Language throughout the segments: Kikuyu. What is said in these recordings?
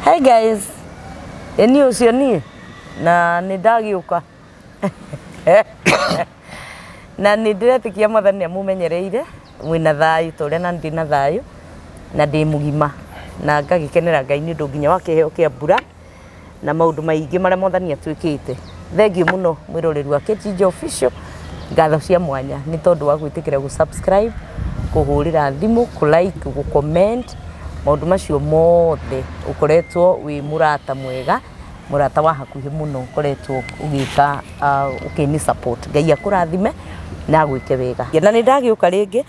Hey guys, ĩ niĩ ũcio niĩ na nĩ ndagĩũka na nĩ ndĩretĩkia Mwathani nĩ amũmenyereire mwĩna thayũ ta ũrĩa na ndĩ na thayũ na ndĩ mũgima na ngagĩkenera Ngai nĩ ũndũ nginya wa kĩheo kĩa mbura na maũndũ maingĩ marĩa Mwathani atwĩkĩte. Thengiũ mũno mwĩroreri wa KTG Official, ngatho cia mwanya nĩ tondũ wa gwĩtĩkĩra gũ subscribe, kũhũrĩra thimũ, kũ like, gũ comment, maũndũ macio mothe ũkoretwo wĩ mũrata mwega, mũrata wa hakuhĩ mũno ũkoretwo ũgĩka ũkĩni support. Ngai akũrathime na agwĩke wega. Na nĩ ndagĩũka rĩngĩ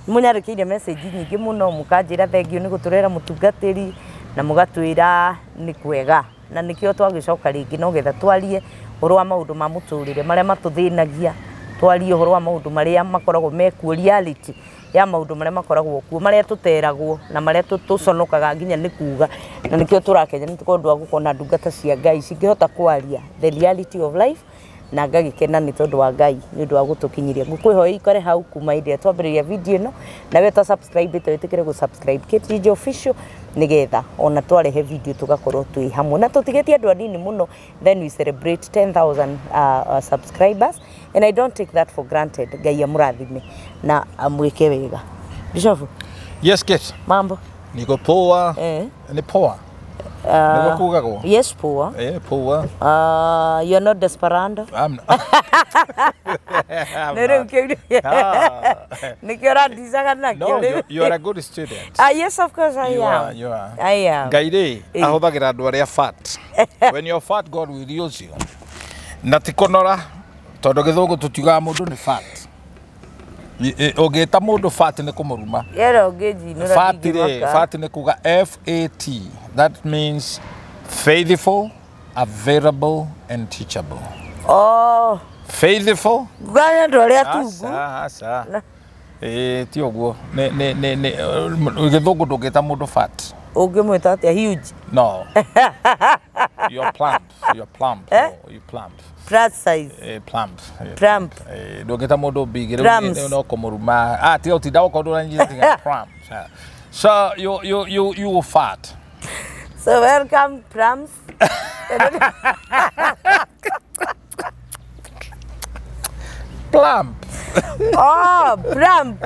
mũnyandĩkĩire message nyingĩ mũno mũkanjĩra thengiũ nĩ gũtũrehera mũtungatĩri na mũgatwĩra nĩ kwega na nĩkĩo twagĩcoka rĩngĩ no getha twarie ũhoro wa maũndũ ma mũtũrĩre marĩa matũthĩnagia, twarie ũhoro wa maũndũ marĩa makoragwo mekuo, reality ya maũndũ marĩa makoragwo kuo, marĩa tũteragwo na marĩa tũconokaga nginya nĩ kuga, na nĩkĩo tũrakenia nĩ tondũ wa gũkorwo na ndungata cia Ngai cingĩhota kwaria the reality of life, na ngagĩkena nĩ tondũ wa Ngai nĩ ũndũ wa gũtũkinyĩria. Ngũkwĩhoya ikare hau kuma hĩndĩ ĩrĩa twambĩrĩria video ĩno, na we ta subscribe ĩte wĩtĩkĩre gũ subscribe KTG Official nĩgetha ona twarehe video tũgakorwo twĩ hamwe na tũtigĩtie andũ anini mũno, then we celebrate 10,000 subscribers and I don't take that for granted. Ngai amũrathime na amwĩke wega. Bishop. Yes, Kate. Mambo. Niko poa. Ni poa. Niko kugagwo. Yes, poa. Poa. You're not desperando. I'm not. Nĩkĩo ũrandicaga nakĩo. No, you are a good student. Yes, of course I am. You are. I am. Ngai rĩ, ahũthagĩra andũ arĩa fat. When you're fat, God will use you. Na ti kũnora, tondũ gĩthũngũ tũtiugaga mũndũ nĩ fat. Ũngĩta mũndũ fat nĩ kũmũruma. Fat rĩ, fat nĩ kuga F-A-T. That means faithful, available and teachable. Oh. Faithful. Ngaya andũ arĩa tungu. Aca. Ti ũguo. Nĩ gĩthũngũ ndũngĩta mũndũ fat. Ũngĩmwĩta atĩa? Huge. No. You're plump. You're plump. Eh? You're plump. Plus size. Plump. Plump. Ndũngĩta mũndũ big rĩu no kũmũruma. Tiga ũtinda gũkorwo ndũranyita plump. So you fat. So welcome plums. Plump. Oh, plump.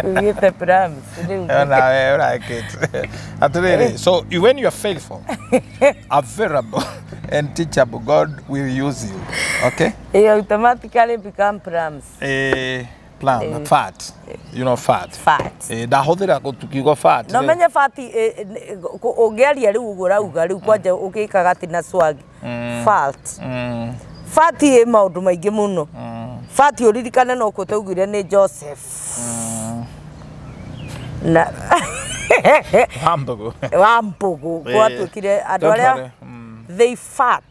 You get the plums. I like it. So when you are faithful, available, and teachable, God will use you. Okay? You automatically become plums. Plum, fat. You know fat. Fat. Ndahũthĩra tukiuga fat. No menye fat ũngĩaria rĩu ũguo ũrauga rĩu kwanja ũgĩkaga atĩ na swag. Fat. Fat ĩ maũndũ maingĩ mũno. Fat ũririkane no kũ twaugire nĩ Joseph. Na Wambugu. Wambugu. Gwatuĩkire andũ arĩa they fat.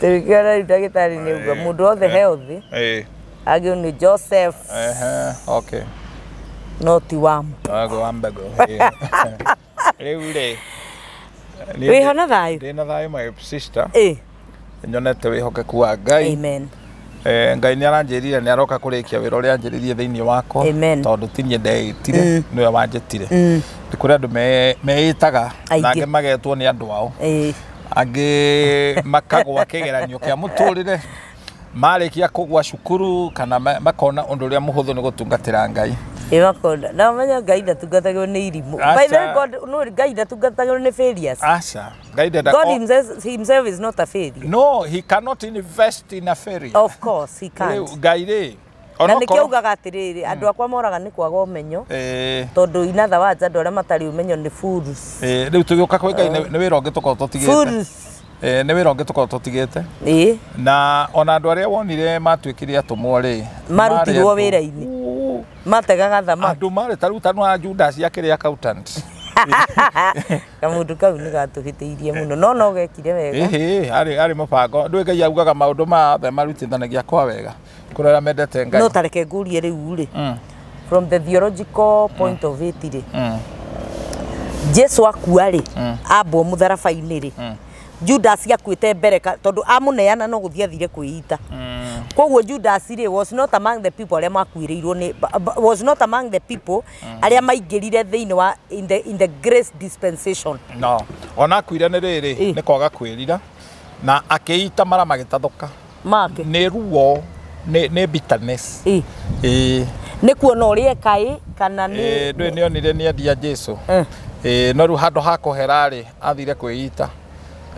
Tũrĩkĩona ndagĩtarĩ nĩ uga mũndũ wothe healthy. Agĩo nĩ Joseph. Okay. No ti Wambugu. Wambugu. Rĩu rĩ. Wĩho na thayũ? Ndĩ na thayũ my sister. Nyonete wĩhokeku wa Ngai. Amen. Ngai nĩ aranjĩrire nĩ aroka kũrĩkia wĩra ũrĩa anjĩrĩrie thĩinĩ wakwa tondũ ti niĩ ndeĩtire nĩwe wanjĩtire. Nĩ kũrĩ andũ meĩtaga na angĩ magetwo nĩ andũ ao, angĩ makagwa kĩgeranio kĩa mũtũrĩre, marĩkia kũgwa cukuru kana makona ũndũ ũrĩa mũhũthũ nĩ gũtungatĩra Ngai. Makona na menya Ngai ndatungatagĩrwo nĩ irimũ. By the way, God, no, Ngai ndatungatagĩrwo nĩ failures. Aca. Ngai ndenda. God himself is not a failure. No, he cannot invest in a failure. Of course he can't. Ngai rĩ, na nĩkĩo augaga atĩrĩrĩ, andũ akwa moraga nĩ kwaga ũmenyo, tondũ in other words andũ arĩa matarĩ ũmenyo nĩ fools. Rĩu tũgĩũka kwĩ Ngai nĩ wĩra ũngĩ tũkoragwo tũtigĩte. Fools. Nĩ wĩra ũngĩ tũkoragwo tũtigĩte. Na ona andũ arĩa wonire matuĩkire atũmwo rĩ, marutirwo wĩra-inĩ. Mategaga thamaki. Andũ marĩ ta rĩu ta nĩ Judas akĩrĩ accountant. Kamũndũ kau nĩ gatũhĩtĩirie mũno no no gekire wega. Arĩ mũbango. Ndũĩ Ngai augaga maũndũ mothe marutithanagia kwa wega kũrĩ arĩa mendete Ngai. No tareke ngũrie rĩu rĩ, from the theological point of it rĩ, Jesu akua rĩ, ambwo mũtharaba-inĩ rĩ, Judas akuĩte mbere tondũ amũneana no gũthiĩ athire kwĩita. Koguo Judas rĩ was not among the people arĩa makuĩrĩirwo nĩ was not among the people arĩa maingĩrire thĩinĩ wa in the grace dispensation. No ona akuire nĩ rĩrĩ, nĩ kwaga kwĩrira na akĩita mara magĩtathũka. Make. Nĩ ruo, nĩ bitterness. Ĩĩ. Nĩ kuona ũrĩa ekaĩ kana nĩ Ndũĩ nĩ onire nĩ endia Jesu. Ĩĩ, no rĩu handũ ha kũhera rĩ, athire kwĩita,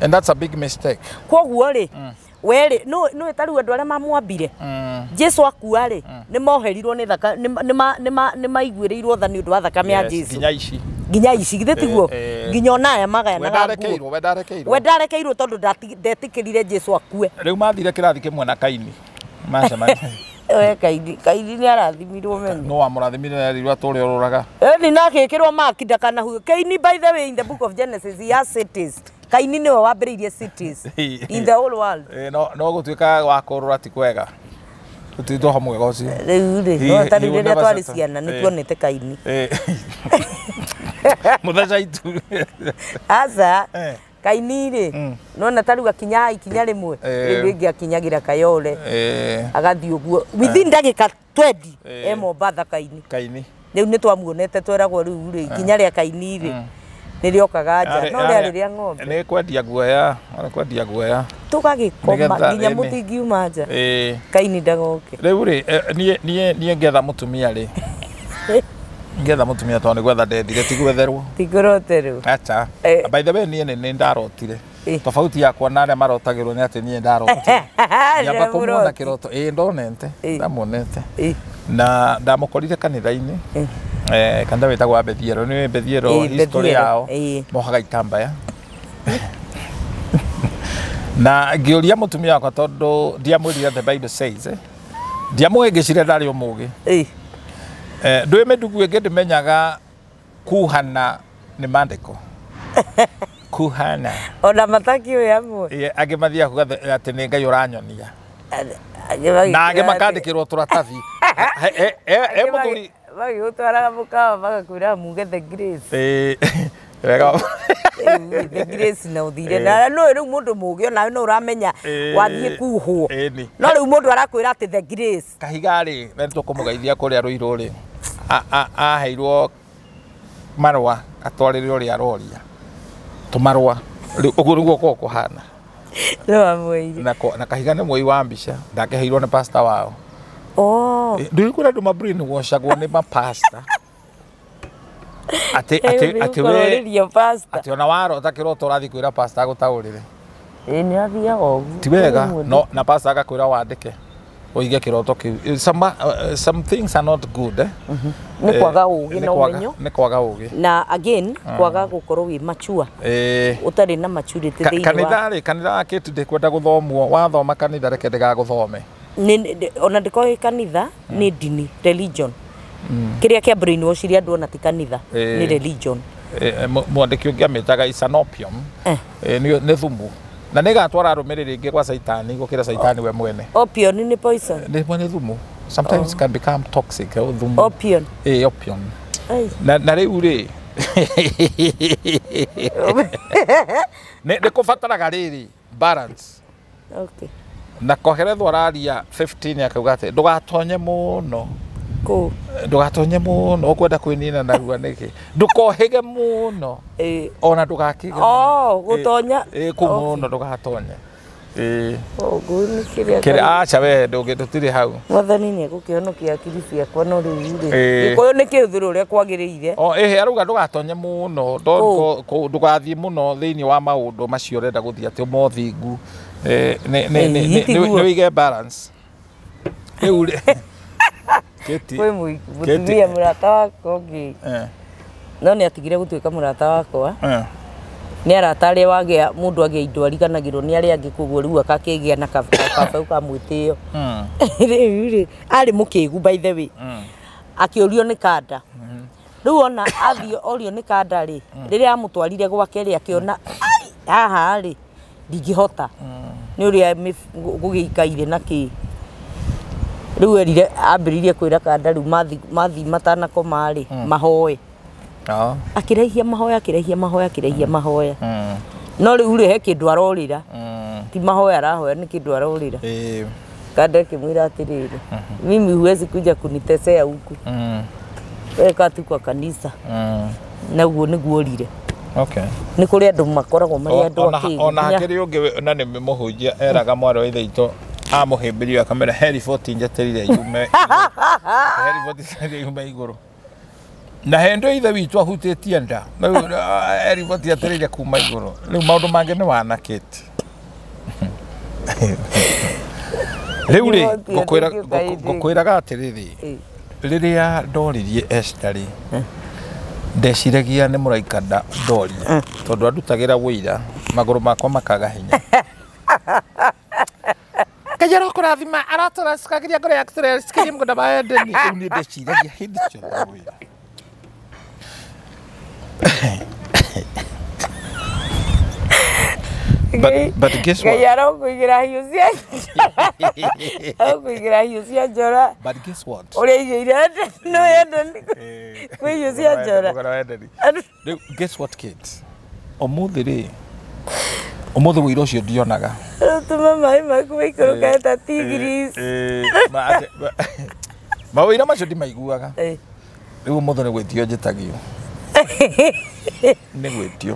and that's a big mistake. Koguo rĩ, we rĩ, nĩ ta rĩu andũ arĩa mamwambire Jesu akua rĩ, nĩ moherirwo nĩ thaka, nĩ maiguĩrĩirwo tha nĩ ũndũ wa thakame ya Jesu. Nginya ici. Nginya ici, githĩ tiguo? Nginya ona aya we magayanaga nguo. Ndarekeirwo, we ndarekeirwo. We ndarekeirwo tondũ ndetĩkĩrire Jesu akue. Rĩu mathire kĩrathi kĩmwe na Kaini macemania. We Kaini, Kaini nĩ arathimirwo menyo. No wamũrathimire na erirwo atũre ũrũraga. Ĩni na agĩkĩrwo maki ndakanahuge. Kaini, by the way, in the book of Genesis he has cities. Kaini nĩwe wambĩrĩirie cities in the whole world. No gũtuĩka wa kũrũra ti kwega, tũtitwo hamwe ũcio. Rĩu rĩ, no ta rĩu He would rĩrĩa never twarĩ settle. ciana nĩ tuonete Kaini. Mũtheca itu. Aca. Kaini rĩ, nona ta rĩu akinya ikinya rĩmwe, rĩu rĩngĩ akinyagĩra Kayole, agathiĩ ũguo within ndagĩka 20 e Mombatha Kaini. Kaini. Rĩu nĩ twamuonete, tweragwo rĩu rĩ, ikinya rĩa Kaini rĩ nĩ rĩokaga nja, no rĩarĩ rĩa ng'ombe. Nĩ kwendia guoya, arĩ kwendia guoya. Tũgagĩkoma nginya ĩni. Mũtingiuma nja Kaini ndagoke. Rĩu rĩ, niĩ ngetha mũtumia rĩ, ngetha mũtumia tondũ nĩ gwetha ndethire, ti gwetherwo. Tigũrote rĩu. Acha. By the way, niĩ nĩ ndarotire. Tofauti yakwa na arĩa marotagĩrwo nĩ atĩ niĩ ndarotire nyamba kũmuona kĩroto. Ĩĩ, ndonete. Ndamuonete na ndamũkorire kanitha-inĩ. Kanitha wĩtagwo wa Bethiero, nĩ Bethiero. History Bethiero, yao mohaga itambaya, na ngĩũria mũtumia wakwa tondũ ndiamwĩrire the Bible says, ndiamũhĩngĩcire, ndarĩ o mũgĩ. Ndũĩ mĩndugu ĩngĩ ndĩmenyaga kuhana nĩ mandĩko kuhana. Ona matakĩũĩ amwe. Ĩĩ, angĩ mathiaga kuga atĩ nĩ Ngai ũranyonia, na angĩ makandĩkĩrwo tũratathi. He mũthuri magĩgũtwaraga mũkawa magakwĩra muge the grace. Ĩĩ, wega. Rĩu, the grace na ũthire na no rĩu mũndũ mũgĩ onawe no ũramenya wathiĩ kuhwo. Ĩni. No rĩu mũndũ arakwĩra atĩ the grace. Kahiga rĩ, na nĩtũkũmũgeithia kũrĩa Rũirũ rĩ, aheirwo marũa atwarĩre ũrĩa aroria tũmarũa. Rĩu ũguo nĩguo gũkoragwo kũhana. No amwĩire. Na kahiga nĩ mwoi wa mbica, ndakĩheirwo nĩ pastor wao. Oh. Ndũĩ kũrĩ andũ ma brainwashagwo nĩ mapasta atĩ we ũrĩrio pastor. Atĩ ona warota kĩroto ũrathiĩ kwĩra pastor agũtaũrĩre. Ĩĩ, nĩ athiaga ũguo. Ti wega. Rĩmwe. No na pastor agakwĩra wandĩke ũige kĩroto kĩu. Some things are not good, eh? Nĩ kwaga ũgĩ Nĩ na ũmenyo. Nĩ kwaga ũgĩ. Na again kwaga gũkorwo wĩ mature, ũtarĩ na maturity thĩinĩ wa Kanitha rĩ, kanitha wa kĩtu ndĩkwenda gũthomwo, wathoma kanitha reke ndĩgagũthome. Ona ndĩkoĩ kanitha nĩ ndini, religion, kĩrĩa kĩa brainwash andũ ona ti kanitha, nĩ religion. Mwandĩki ũngĩ amĩtaga is an opium. Nĩ thumu na nĩ gatwara arũmĩrĩri aingĩ gwa caitani gũkĩra caitani we mwene. Opium nĩ poison. Nĩ thumu, sometimes can become toxic, thumu. Opium. Opium. Ai. Na rĩu rĩ, nĩ kũbataraga rĩrĩ balance. Na koherethwo araria 15 akauga atĩ ndũgatonye mũno. Kũ? Ndũgatonye mũno, ũkwenda kwĩnina narua nĩkĩ? Ndũkohĩge mũno, ona ndũgakĩge. Oh, gũtonya. Ĩ, kũu mũno ndũgatonye. Ĩ. Ũguo nĩ kĩrĩa. Kĩrĩa, aca we ndũngĩ, tũtirĩ hau. Mwathani nĩ egũkĩhonokia hakiri ciakwa, no rĩu rĩ, gĩkũyũ nĩ kĩhũthĩrwo ũrĩa kwagĩrĩire. O ĩhĩ arauga ndũgatonye mũno. Kũu. Ndũgathiĩ mũno thĩinĩ wa maũndũ macio ũrenda gũthiĩ atĩ mothingu. Nĩ Tiguo. nĩ wĩige balance rĩu rĩ. Kĩti. Kwĩ mũtumia mũrata wakwa ũngĩ, no nĩ atigire gũtuĩka mũrata wakwa. Nĩ arata arĩa wagĩa mũndũ agĩa indo ariganagĩrwo nĩ arĩa angĩ, koguo rĩu akakĩgĩa na kabaũ ka mwĩtĩo. Rĩu rĩ, arĩ mũkĩgu, by the way. Akĩũrio nĩ kanda rĩu, ona athiĩ orio nĩ kanda rĩ, rĩrĩa amũtwarire gwake rĩ, akĩona ai haha rĩ ndingĩhota nĩ ũrĩa gũgĩikaire na kĩ. Rĩu erire ambĩrĩirie kwĩra kanda rĩu mathi matanakoma rĩ mahoe. Akĩraihia mahoya, akĩraihia mahoya, akĩraihia mahoya. No rĩu rĩ, he kĩndũ arorĩra. Ti mahoya arahoya, nĩ kĩndũ arorĩra. Kanda kimwira atiriri mimi huwezi kuja kunitesea huku. Wewe kaa tu kwa kanisa. Na guo niguo orire. Okay. Nĩ kũrĩ andũ makoragwo marĩ andũ akĩgu. Ona hakĩrĩ ũngĩ na nĩ mũhunjia eraga mwarĩ wa ithe witũ amũhĩmbĩrio akamera he riboti njeterire yume. He riboti njeterire yume igũrũ. Na hendo ithe witũ ahutĩtie nda. Rĩu he riboti etereire kuma igũrũ. Rĩu maũndũ mangĩ nĩ wanakĩte. Rĩu rĩ ngũkwĩraga atĩrĩrĩ rĩrĩa ndoririe Esther rĩ ndeciragia nĩ mũraika ndoria tondũ andutagĩra wũira magũrũ makwa makaga hinya. Ngai arokũrathima arotũracikagiria ngoro yaku tũrecikirie mũgũnda wa Edeni. Rĩu niĩ ndeciragia hĩndĩ ciothe wũira. But guess what? Ngai arokũigĩra hiũ cia arokũigĩra hiũ cia njora. But guess what? Ũrĩa igĩire no Edeni kwĩ hiũ cia njora. Rĩu guess what kids? Ũmũthĩ rĩ ũmũthĩ wũira ũcio ndionaga. Tũma maĩ maku maikũrũke ta tigris. Mawĩra macio ndimaiguaga. Rĩu ũmũthĩ nĩ gwĩtio njĩtagio. Nĩ gwĩtio.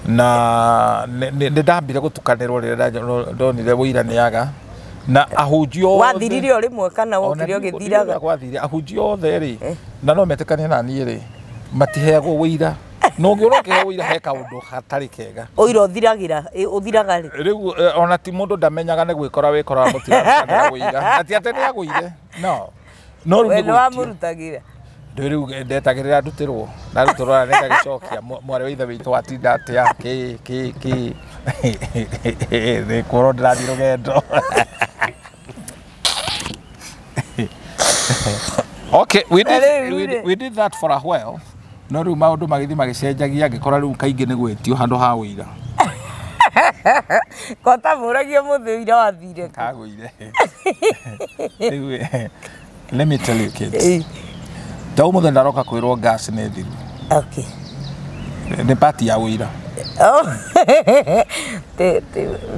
Na nĩ ndambire gũtukanĩrwo rĩrĩa ndonire wũira nĩ aga na ahunjia othe. Wathirire o rĩmwe kana wokire ũgĩthiraga? Gwathire ahunjia othe rĩ na no metĩkanie na niĩ rĩ matiheagwo wũira. No ũngĩona ũkĩheo wũira he kaũndũ hatarĩ kega. Ũira ũthiragĩra ũthiraga rĩ? Rĩu ona ti mũndũ ndamenyaga nĩ gwĩkora wĩkoraga mũtiratukanĩra wũira. Ati atĩ nĩ agũire. No. No rĩu we nĩ nĩ gwĩtio. Wamũrutagĩra? Rĩu ndetagĩrĩra ndutĩrwo ndarutĩrwo na ngagĩcokia mwarĩ wa ithe witũ atinda atĩa kĩ kĩ kĩ nĩ kwĩrwo ndĩrathiĩ rũgendo. Okay, we did that for a while. No rĩu maũndũ magĩthiĩ magĩcenjagia ngĩkora rĩu kaingĩ nĩ gwĩtio handũ ha wũira. Kota mũragia mũthĩ ũira wathire kũ? Kagũire. Rĩu let me tell you kids. Ta ũmũthĩ ndaroka kwĩrwo gas nĩ thiru. Okay. Nĩ pati ya wũira. Oh. Te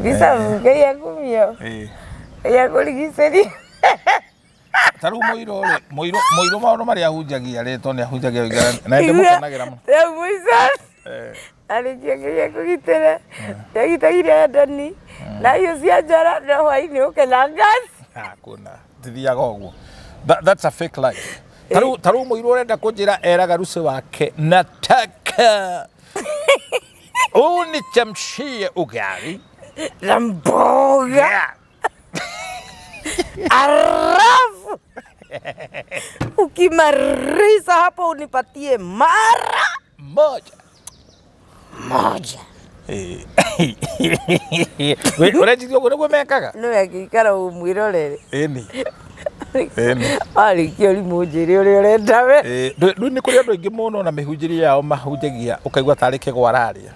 visa Ngai akumio. Ngai akũrigicĩria. Ta rĩu mũirũ rĩ mũirũ maũndũ marĩa ahunjagia rĩ tondũ nĩ ahunjagia ũigana na nĩ ndĩmũkenagĩra mũno. Rĩu mũico arĩkia Ngai akũgitĩre. Ndagitagire Edeni na hiũ cia njora na hwaĩ-inĩ ũke na gas. Hakuna. Tithiaga ũguo. That's a fake life. Taru mũirũ ũrenda kũnjĩra eraga rucĩ wake nataka unichemshie ugali na mboga alafu ukimaliza hapo unipatie mara moja moja. Ũreciria ũguo nĩguo mekaga? No agĩikara ũmwĩrorere. Ĩni. Ĩni. Arĩkia ũrimũ njĩre ũrĩa ũrenda we. Rĩu nĩ kũrĩ andũ aingĩ mũno na mĩhunjĩrie yao mahunjagia ũkaigua tarĩ kĩgwa araria.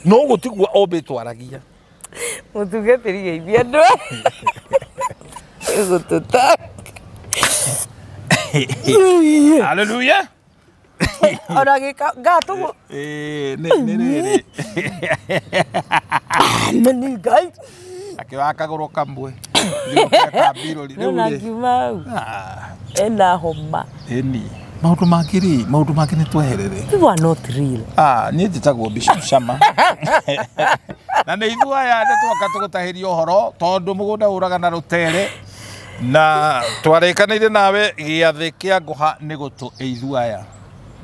No ũguo tiguo ombĩtwo aragia. Mũtungatĩri geithia andũ. Ĩgũtũtanga. Hallelujah. Ona gĩka ngatũgũ. Nĩ rĩrĩ. Nĩ Ngai. Akĩoya kagũrũ kamwe. Nĩ ngiuma hau. Ena homa. Ĩni. Maũndũ mangĩ rĩ, maũndũ mangĩ nĩ tweherere. People are not real. Niĩ njĩtagwo Bishop Shama. Na nĩ ithuĩ aya nĩ twoka tũgũtahĩria ũhoro tondũ mũgũnda ũraga na rũtere. Na twarĩkanĩire nawe gĩathĩ kĩa ngũha nĩ gũtũ ithuĩ aya.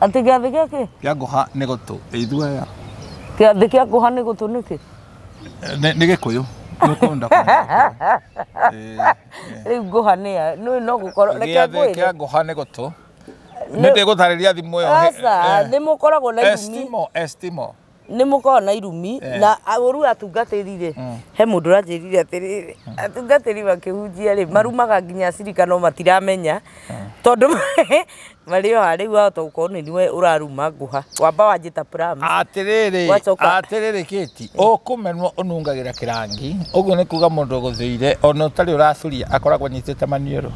Atĩ gĩathĩ gĩa kĩ? Kĩa ngũha nĩ gũtũ ithuĩ aya. Gĩathĩ kĩa ngũha nĩ gũtũ nĩkĩ? Nĩ Gĩkũyũ. Nĩ ũkũenda kũmenya. Rĩu ngũha nĩ ya no gũkorwo reke Gĩathĩ kĩa ngũha nĩ gũtũ. Nĩ ndĩgũtarĩria thimũ ĩyo. Aca, nĩ mũkoragwo na irumi. Estimo, estimo. Nĩ mũkoragwo na irumi na ũru atungatĩri rĩ he mũndũ ũranjĩrire atĩrĩrĩ atungatĩri makĩhunjia rĩ marumaga nginya acirika no matiramenya tondũ marĩ o harĩa rĩu wahota gũkorwo nĩ niwe ũraruma ngũha wamba wanjĩta Prams. Atĩrĩrĩ atĩrĩrĩ Kĩti ũkũmenwo ũnungagĩra kĩrangi ũguo nĩ kuga mũndũ ũgũthĩire ona ũtarĩ ũracuria akoragwo anyitĩte maniũrũ.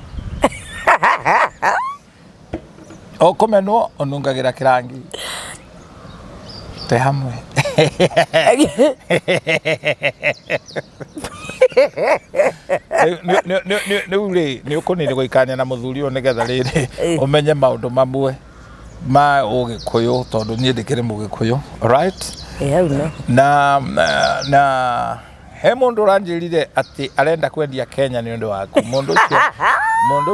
Ũkũmenwo ũnungagĩra kĩrangi. Te hamwe. Rĩu rĩ nĩ ũkũnini gũikania na mũthuri ũyũ nĩgetha rĩrĩ ũmenye maũndũ mamwe ma ũgĩkũyũ tondũ niĩ ndĩkĩrĩ mũgĩkũyũ, right? Hau no. Na he mũndũ ũranjĩrire atĩ arenda kwendia Kenya nĩ ũndũ waku. Mũndũ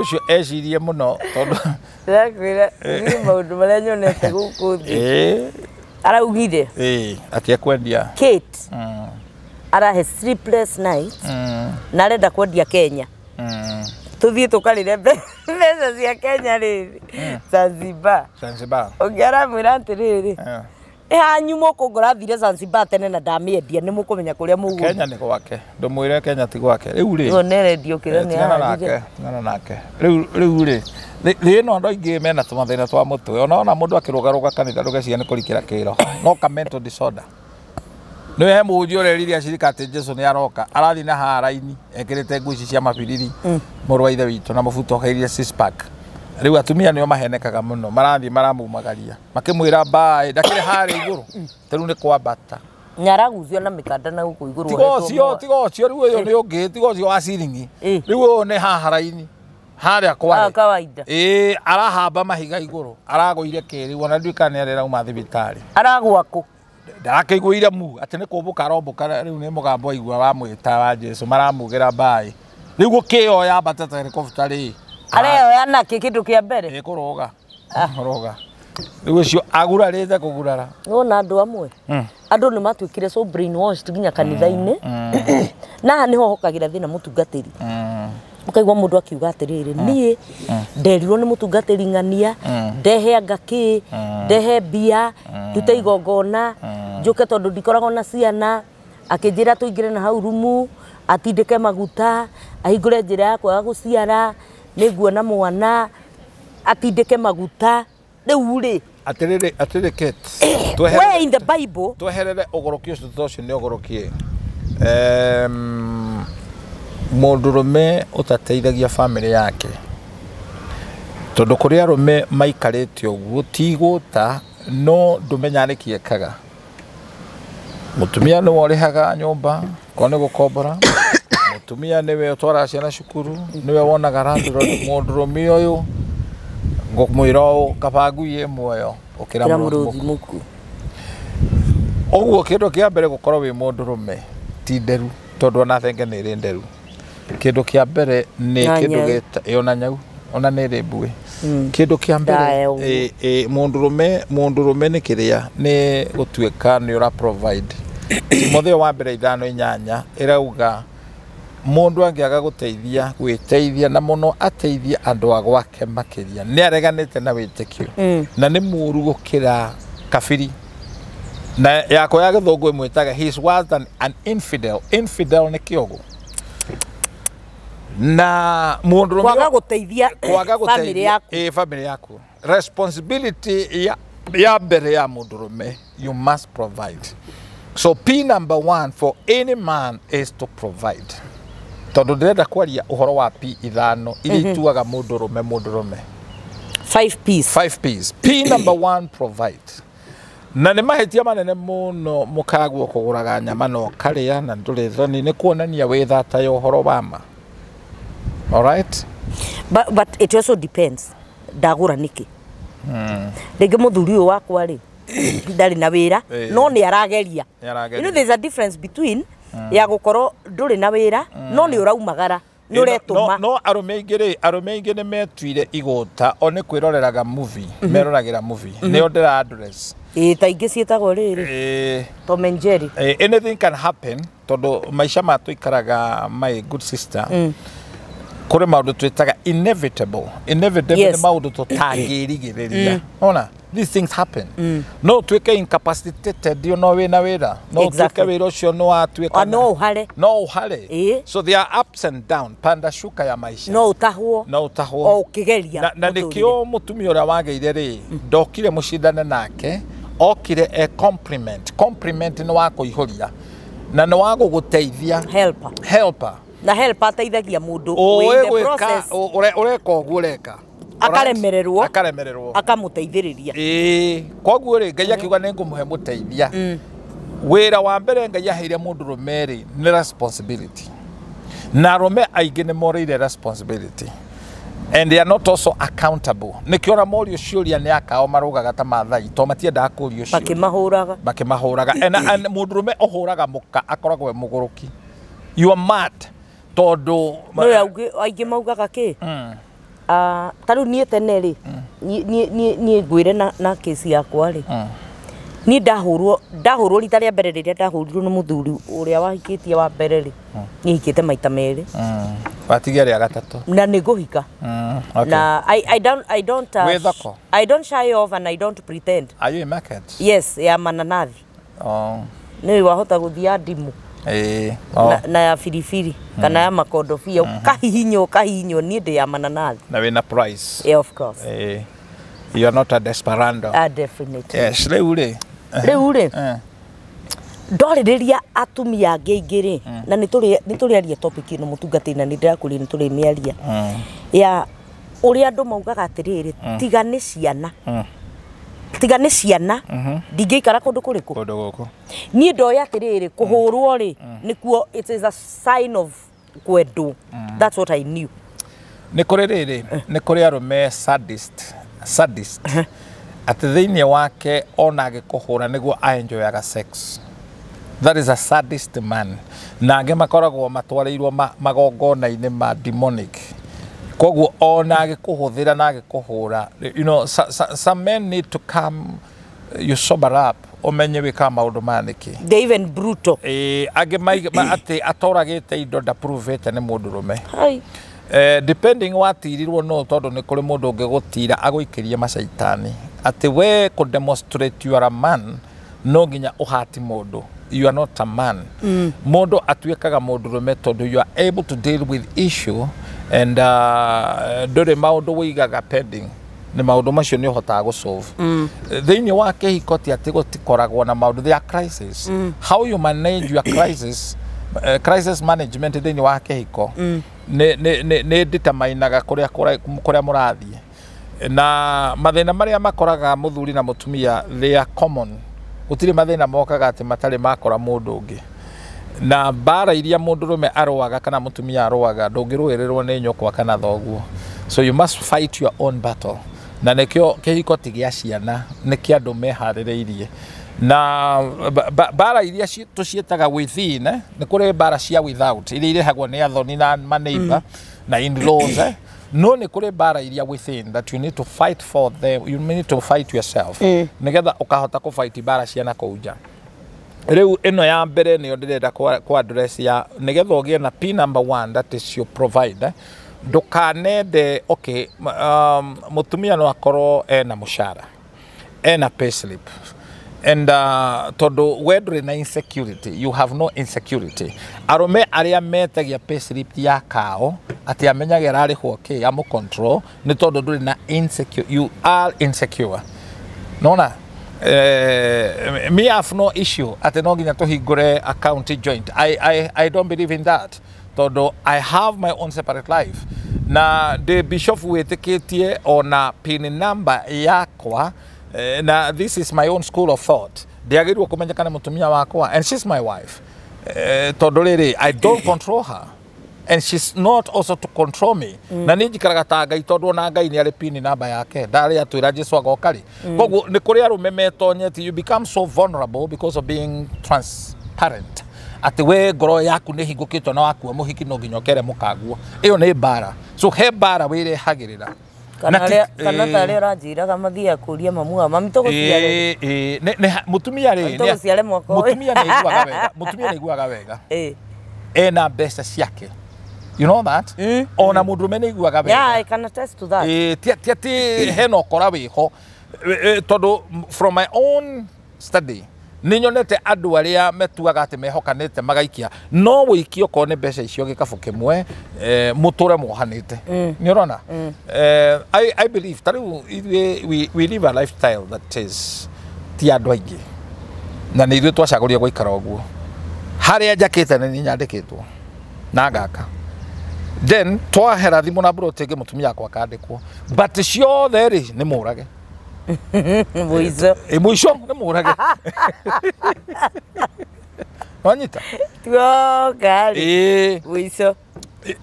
ũcio ecirie mũno tondũ Ndĩrakwĩra niĩ maũndũ marĩa nyonete gũkũ thĩ. Araugire atĩ ekwendia Kate arahe sleepless night na arenda kwendia Kenya. Tuthiĩ tũkarĩre mbeca cia Kenya rĩrĩ Zanzibar. Zanzibar. Ũngĩ aramwĩra atĩrĩrĩ, hanyu mũkũngora thire Zanzibar tene na ndamĩendia nĩ mũkũmenya kũrĩa mũgũthiĩ. Kenya nĩ gwake, ndũmwĩre Kenya ti gwake. Rĩu rĩ Ũnerendio kĩrĩa nĩ ararire. Tigana nake. Rĩu rĩ thĩ ĩno andũ aingĩ mena tũmathĩna twa mũtwe. Ona mũndũ akĩrũgarũga kanitha ndũgeciria nĩ kũrikĩra kĩro. No ka mental disorder. Nĩ he mũhunjia ũrerire acirika atĩ Jesu nĩ aroka, arathiĩ na haraini ekĩrĩte nguo ici cia mabiriri, mũrũ wa ithe witũ na mũbuto oheirie six pack. Rĩu atumia nĩo mahenekaga mũno, marathiĩ maramumagaria makĩmwĩra mbaĩ ndakĩrĩ harĩa igũrũ, ta rĩu nĩ kwambata. Nyaragucio na mĩkanda na gũkũ igũrũ. Tiga ũcio rĩu ũyũ nĩ ũngĩ, tiga ũcio wa ciringi. Rĩu ũyũ nĩ haha raini harĩa kware. Kawaida. Arahamba mahiga igũrũ, aragũire kĩrĩu ona ndiũĩ kana nĩ arauma thibitarĩ. Aragũa kũ? Ndarakĩiguire mu atĩ nĩ kũmbũka arombũka, rĩu nĩ mũgambo aigua wa mwĩta wa Jesu maramugĩra mbaĩ. Rĩu gũkĩoya ambata ta helicopter rĩ. Areoya nakĩ kĩndũ kĩa mbere? Kũrũga. Kũrũga. Rĩu ũcio agurarĩte kũgurara. Wona andũ amwe. Andũ nĩ matuĩkire so brainwashed nginya kanitha-inĩ. Na haha nĩho hokagĩra thĩna mũtungatĩri. Ũkaigua mũndũ akiuga atĩrĩrĩ, niĩ nderirwo nĩ mũtungatĩri ng'ania, ndehe anga kĩ, ndehe mbia, ndute igongona, njũke tondũ ndikoragwo na ciana, akĩnjĩra tũingĩre na hau rumu, atindĩke maguta, ahingũre njĩra yakwa ya gũciara, nĩnguona mwana, atindĩke maguta. Rĩu rĩ atĩrĩrĩ Kate, where in the Bible tweherere ũgũrũki ũcio tondũ ũcio nĩ ũgũrũki. Mũndũrũme ũtateithagia famĩlĩ yake, tondũ kũrĩ arũme maikarĩte ũguo ti gũta, no ndũmenyaga nĩkĩ ekaga. Mũtumia nĩwe ũrĩhaga nyũmba korwo nĩ gũkombora, mũtumia nĩwe ũtwaraga ciana cukuru, nĩwe wonaga landlord. Mũndũrũme ũyũ ngũmwĩra ũũ, kaba ngui ĩ muoyo ũkĩra mũrũthi mũkuũ. Ũguo kĩndũ kĩa mbere gũkorwo wĩ mũndũrũme ti nderu, tondũ ona thenge nĩ ĩrĩ nderu. Kĩndũ kĩa mbere nĩ kĩndũ gĩta ona nyau ona nĩ ĩrĩ mbuĩ. Kĩndũ kĩa mbere mũndũrũme nĩ kĩrĩa nĩ gũtuĩka nĩ ũra provide. Timotheo wa mbere 5:8 ĩrauga mũndũ angĩaga gũteithia gwĩteithia na mũno ateithie andũ a gwake makĩria nĩ areganĩte na wĩtĩkio na nĩ mũũru gũkĩra kabiri. Na yakwa ya gĩthũngũ ĩmwĩtaga he is worse than an infidel. Infidel nĩ kĩogo. Na mũndũrũme kwaga gũteithia family yaku. Family yaku. Responsibility ya mbere ya mũndũrũme, you must provide. So P number 1 for any man is to provide. Tondũ ndĩrenda kwaria ũhoro wa P 5 iria ituaga mũndũrũme mũndũrũme. 5 P's. 5 P's. P number 1, provide. Na nĩ mahĩtia manene mũno mũkaguo kũgũraga nyama na ũkarĩa na ndũrĩ thoni, nĩ kuonania wĩ thata ya ũhoro wa ma. All right? But it also depends. Ndagũra nĩkĩ? Rĩngĩ mũthuri ũyũ wakwa rĩ ndarĩ na wĩra, no nĩ arageria. You know there's a difference between ya gũkorwo ndũrĩ na wĩra no nĩ ũraumagara, nĩ ũretũma. No arũme aingĩ rĩ, arũme aingĩ nĩ metuire igũta o nĩ kwĩroreraga movie, meroragĩra movie. Nĩo ndĩra address. Ta ingĩ ciĩtagwo rĩrĩ Tom and Jerry. Anything can happen tondũ maica ma tũikaraga, my good sister, kũrĩ maũndũ twĩtaga inevitable. Inevitable nĩ maũndũ tũtangĩrigĩrĩria. Ona these things happen. No tuĩke incapacitated no wĩna wĩra, no tuĩke wĩra ũcio no watuĩka no ũhare, no ũhare. So there are ups and down, panda shuka ya maisha. No ũtahwo, no ũtahwo o ũkĩgeria. Na nĩkĩo mũtumia ũrĩa wagĩire rĩ ndokire mũcindane nake, okire e compliment. Compliment nĩ wa kũihũria na nĩ wa gũgũteithia. Helper. Helper. Na helper ateithagia mũndũ wĩ in the process. Ũreka ũguo ũreka. Akaremererwo, akaremererwo, akamũteithĩrĩria. Koguo rĩ Ngai akiuga nĩ ngũmũhe mũteithia. Wĩra wa mbere Ngai aheire mũndũrũme rĩ nĩ responsibility. Na arũme aingĩ nĩ morĩire responsibility and they are not also accountable. Nĩkĩo ona morio ciũria nĩ akao marũgaga ta Maathai to matiendaga kũrio ciũria. Makĩmahũraga. Makĩmahũraga. And mũndũrũme ũhũraga mũka akoragwo e mũgũrũki. You are mad tondũ No aingĩ maugaga kĩ? Ta rĩu niĩ tene rĩ, niĩ ngwĩre na kesi yakwa rĩ, niĩ ndahũrwo rita rĩa mbere rĩrĩa ndahũrirwo nĩ mũthuri ũrĩa wahikĩtie wa mbere rĩ, niĩ hikĩte maita merĩ. Watigia rĩa gatatũ. Na nĩ ngũhika. Okay. Na I don't Wĩ thoko? I don't shy off and I don't pretend. Are you in market? Yes, ya mananathi. Oh. Nĩ wahota gũthiĩ ya ndimũ. Oh. Na ya biribiri kana ya makondobia ũkahihinywo niĩ ndĩ ya mananathi. Na wĩna price. Yeah, of course. You are not a desperado. Definitely. Yes, rĩu rĩ. Rĩu rĩ. Ndorĩrĩria atumia angĩ aingĩ rĩ, na nĩ tũrĩaria topic ĩno mũtungatĩri na nĩ ndĩrakũria nĩ tũrĩmĩaria. Ya ũrĩa andũ maugaga atĩrĩrĩ, tiga nĩ ciana. Tiga nĩ ciana, ndingĩikara kũndũ kũrĩkũ? Kũndũ gũkũ. Niĩ ndoĩ atĩrĩrĩ, kũhũrwo rĩ, nĩkuo it is a sign of kwendwo. That's what I knew. Nĩ kũrĩ rĩrĩ, nĩ kũrĩ arũme sadist. Atĩ thĩinĩ wake ona agĩkũhũra nĩguo aenjoyaga sex. That is a sadist man. Na angĩ makoragwo matwarĩirwo magongona-inĩ ma demonic. Koguo ona agĩkũhũthĩra na agĩkũhũra. You know, some men need to come, you sober up, ũmenye wĩkaga maũndũ maya nĩkĩ. They even brutal. Angĩ atĩ atoragĩte indo ndapruvĩte nĩ mũndũrũme. Depending watirirwo no tondũ nĩ kũrĩ mũndũ ũngĩgũtira agũikĩrie macaitani. Atĩ we kũ demonstrate you are a man no nginya ũhati mũndũ. You are not a man. Mũndũ atuĩkaga mũndũrũme tondũ you are able to deal with issue and ndũrĩ maũndũ wĩigaga pending. Nĩ maũndũ macio nĩ ũhotaga gũsolve. Thĩinĩ wa kĩhiko ti atĩ gũtikoragwo na maũndũ, there are crisis. How you manage your crisis, crisis management thĩinĩ wa kĩhiko nĩ determinaga kũrĩa mũrathiĩ. Na mathĩna marĩa makoraga mũthuri na mũtumia, they are common. Gũtirĩ mathĩna mokaga atĩ matarĩ makora mũndũ ũngĩ. Na mbara iria mũndũrũme arũaga kana mũtumia arũaga ndũngĩrũĩrĩrwo nĩ nyũkwa kana thoguo. So you must fight your own battle. Na nĩkĩo kĩhiko ti gĩa ciana, nĩ kĩa andũ meharĩrĩirie. Na mbara iria tũciĩtaga within, nĩ kũrĩ mbara cia without iria irehagwo nĩ athoni na maneighbor na in-laws. No nĩ kũrĩ mbara iria within that you need to fight for them, you need to fight yourself. Nĩgetha ũkahota kũ fight mbara cia na kũu nja. Rĩu ĩno ya mbere nĩyo ndĩrenda ku address ya nĩgetha ũgĩe na P number 1, that is your provider. Ndũkanende, okay, mũtumia no akorwo ena mũcara, ena payslip. And tondũ we ndũrĩ na insecurity, you have no insecurity. Arũme arĩa metagia payslip ya kao atĩ amenyage ararĩhwo kĩ, amũ control, nĩ tondũ ndũrĩ na insecure, you are insecure. Nona? Me have no issue atĩ no nginya tũhingũre account joint. I don't believe in that. Tondũ I have my own separate life. Na ndĩ bishop wĩtĩkĩtie ona pin number yakwa, na this is my own school of thought. Ndiagĩrĩirwo kũmenyeka nĩ mũtumia wakwa, and she's my wife. Tondũ rĩrĩ, I don't control her. And she's not also to control me. Na niĩ njikaraga ta Ngai tondũ ona Ngai nĩ arĩ pin number yake. Ndarĩ atwĩra Jesu agoka rĩ. Koguo nĩ kũrĩ arũme metonyete, you become so vulnerable because of being transparent. Atĩ we ngoro yaku nĩ hingũkĩtwo na wakua mũhiki no nginya ũkere mũkaguo. Ĩyo nĩ mbara. So he mbara wĩrehagĩrĩra. Kana ta arĩa ũranjĩraga mathiaga kũria mamu wa mami tũgũciare. Mũtumia rĩ, tũgũciare mwaka ũyũ. Mũtumia nĩ aiguaga wega. Mũtumia nĩ aiguaga wega. Ena mbeca ciake. You know that? Ona mũndũrũme nĩ aiguaga wega. Yeah, I can attest to that. Ti atĩ hena ũkora wĩho. Tondũ from my own study, nĩ nyonete andũ arĩa metuaga atĩ mehokanĩte magaikia no wĩikie okorwo nĩ mbeca icio gĩkabũ kĩmwe, mũtũre muohanĩte. Nĩ ũrona? I believe ta rĩu ithuĩ we live a lifestyle that is ti andũ aingĩ. Na nĩ ithuĩ twacagũrire gũikara ũguo. Harĩa njakĩte nĩ nyandĩkĩtwo na ngaka. Then twahera thimũ na mburoti ĩngĩ mũtumia akwa akandĩkwo. But ciothe rĩ nĩ mũrage. Mũico. Mũico nĩ mũrage. Wanyita? Tuoka rĩ. Mũico.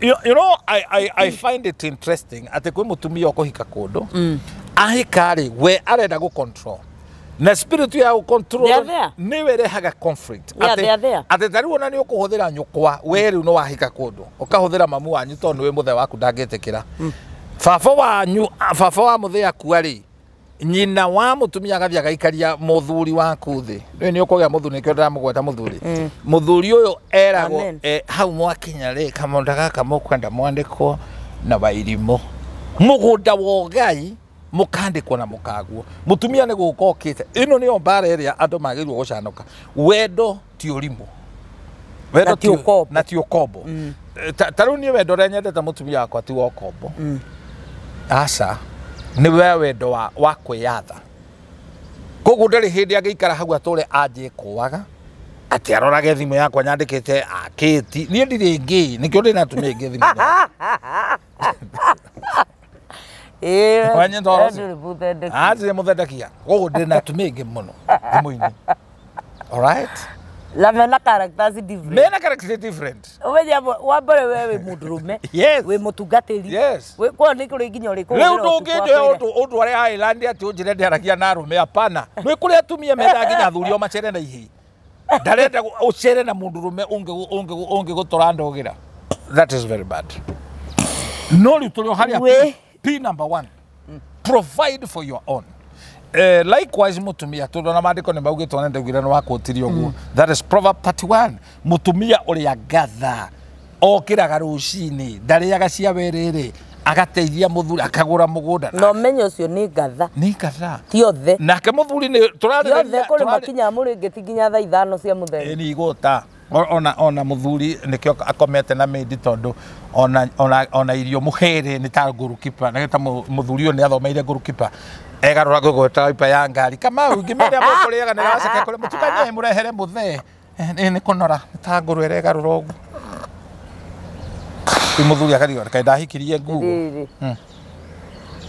You know, I find it interesting atĩ kwĩ mũtumia ũkũhika kũndũ, ahika rĩ, we arenda gũ control, na spirit ya gũ control They are there. nĩwe ĩrehaga conflict. Yeah, they are there. Atĩ ta rĩu ona nĩ ũkũhũthĩra nyũkwa, we rĩu nĩ wahika kũndũ ũkahũthĩra mamu wanyu tondũ nĩwe mũthe waku ndangĩtĩkĩra. Baba wanyu, baba wa mũthee akua rĩ, nyina wa mũtumia agathiĩ agaikaria mũthuri waku thĩ. Rĩu nĩ ũkũgĩa mũthuri, nĩkĩo ndĩramũgweta mũthuri. Mũthuri ũyũ eragwo Amen. Hau mwakinya rĩ, kamũgũnda gaka mũkwenda mwandĩkwo na Wairimũ, mũgũnda wa ũgai mũkandĩkwo na mũkaguo. Mũtumia nĩ gũka okĩte. Ĩno nĩyo mbara ĩrĩa andũ magĩrĩirwo gũcanũka. Wendo ti ũrimũ. Wendo Na ti ũkombo. Na ti ũkombo. Ta rĩu niĩ wendo ũrĩa nyendete mũtumia wakwa ti wa ũkombo, aca, nĩ we wendo wa kwĩyatha. Koguo ndarĩ hĩndĩ angĩikara hau atũre anjĩkũaga atĩ arorage thimũ yakwa nyandĩkĩte akĩti. Niĩ ndirĩ ngĩ, nĩkĩo ndĩ na atumia aingĩ thimũ-inĩ. Wanyita ũhoro ũcio? Ndũrĩ mũthendeki. Anjire mũthendekia, koguo ndĩ na atumia aingĩ mũno thimũ-inĩ, alright? Na mena characters different. Mena character different. Ũmenye wa mbere, we wĩ mũndũrũme. Wĩ mũtungatĩri. Kwa nĩ kũrĩ nginya ũrĩ Rĩu ndũngĩnjoya ũndware island atĩ ũnjĩre ndĩaragia na arũme, hapana. Nĩ kũrĩ atumia mendaga nginya athuri o macere na ihĩĩ. Ndarenda ũcere na mũndũrũme ũngĩgũtũra ndũgĩra. That is very bad. No rĩu tũrĩ o harĩa. P number one, provide for your own. Likewise mutumia, tondu na maandiko nĩ maugĩtwo na ndaugire nĩ wakũtirie ũguo, that is Proverb 31. Mutumia ũrĩa ngatha okĩraga rũcinĩ, ndarĩaga cia werĩrĩ, agateithia mũthuri, akagũra mũgũnda. Na ũmenye ũcio nĩ ngatha. Nĩ ngatha. Ti othe. Nake mũthuri nĩ Ti othe. tũrarĩrĩria. Kũrĩ makinyaga mũrĩngĩti nginya thaa 5 cia mũthenya. Nĩ igũta. Ona mũthuri nĩkĩo akomete na mĩndi, tondũ ona irio mũhĩrĩ nĩ ta ngũrũkipa na ta mũthuri ũyũ nĩ athomeire ngũrũkipa, egarũra ngũgweta ipa ya ngari Kamau ngĩmĩrĩa mũkũrĩaga nĩ gaceke kũrĩ mũtukanie mũrehere mũthee. Nĩ kũnora nĩ ta ngũrũ ĩregarũra ũguo. Rĩu mũthuri akarigwo kaĩ ndahikirie nguo. Rĩrĩ,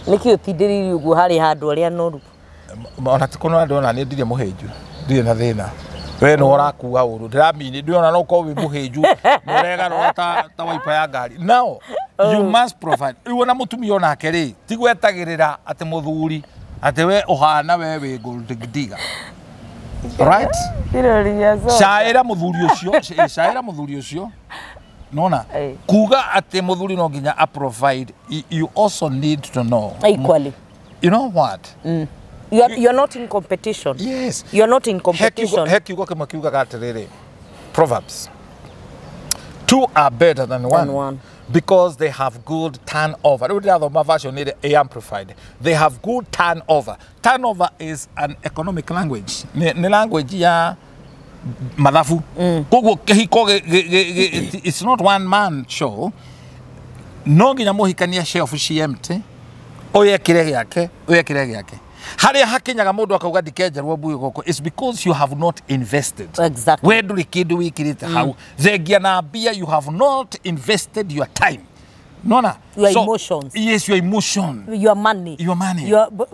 nĩkĩ ũtindĩrĩire ũguo harĩ handũ arĩa noru? Ona ti kũnora, ndĩrona nĩ ndirĩ mũhĩnju, ndirĩ na thĩna. We nĩ ũrakua ũru, ndĩramini ndĩrona no ũkorwo wĩ mũhĩnju nĩ ũregarũra ta waipa ya ngari. Now you must provide. Rĩu ona mũtumia onake rĩ, ti gwetagĩrĩra atĩ mũthuri atĩ we ũhana we wĩ gold digger, right? Caĩra mũthuri ũcio, caĩra mũthuri ũcio nona. Kuga atĩ mũthuri no nginya a provide, you also need to know Equally. You know what? You are not in competition. Yes. You are not in competition. He kiugo kĩmwe kiugaga atĩrĩrĩ, Proverbs, two are better than one, one. Because they have good turnover. Rĩu ndĩrathoma version ĩrĩa ĩ amplified. They have good turnover. Turnover is an economic language, nĩ language ya mathabu. Koguo kĩhiko it's not one man show. No nginya mũhikania shelf ci empty, ũyũ ekĩre gĩake, ũyũ ekĩre gĩake. Harĩa hakinyaga mũndũ akauga ndikenjerwo mbuĩ gũkũ, it's because you have not invested. We ndũrĩ kĩndũ wĩkĩrĩte hau thengia na mbia. You have not invested your time, nona. Your emotions. Yes, your emotion. Your money. Your money.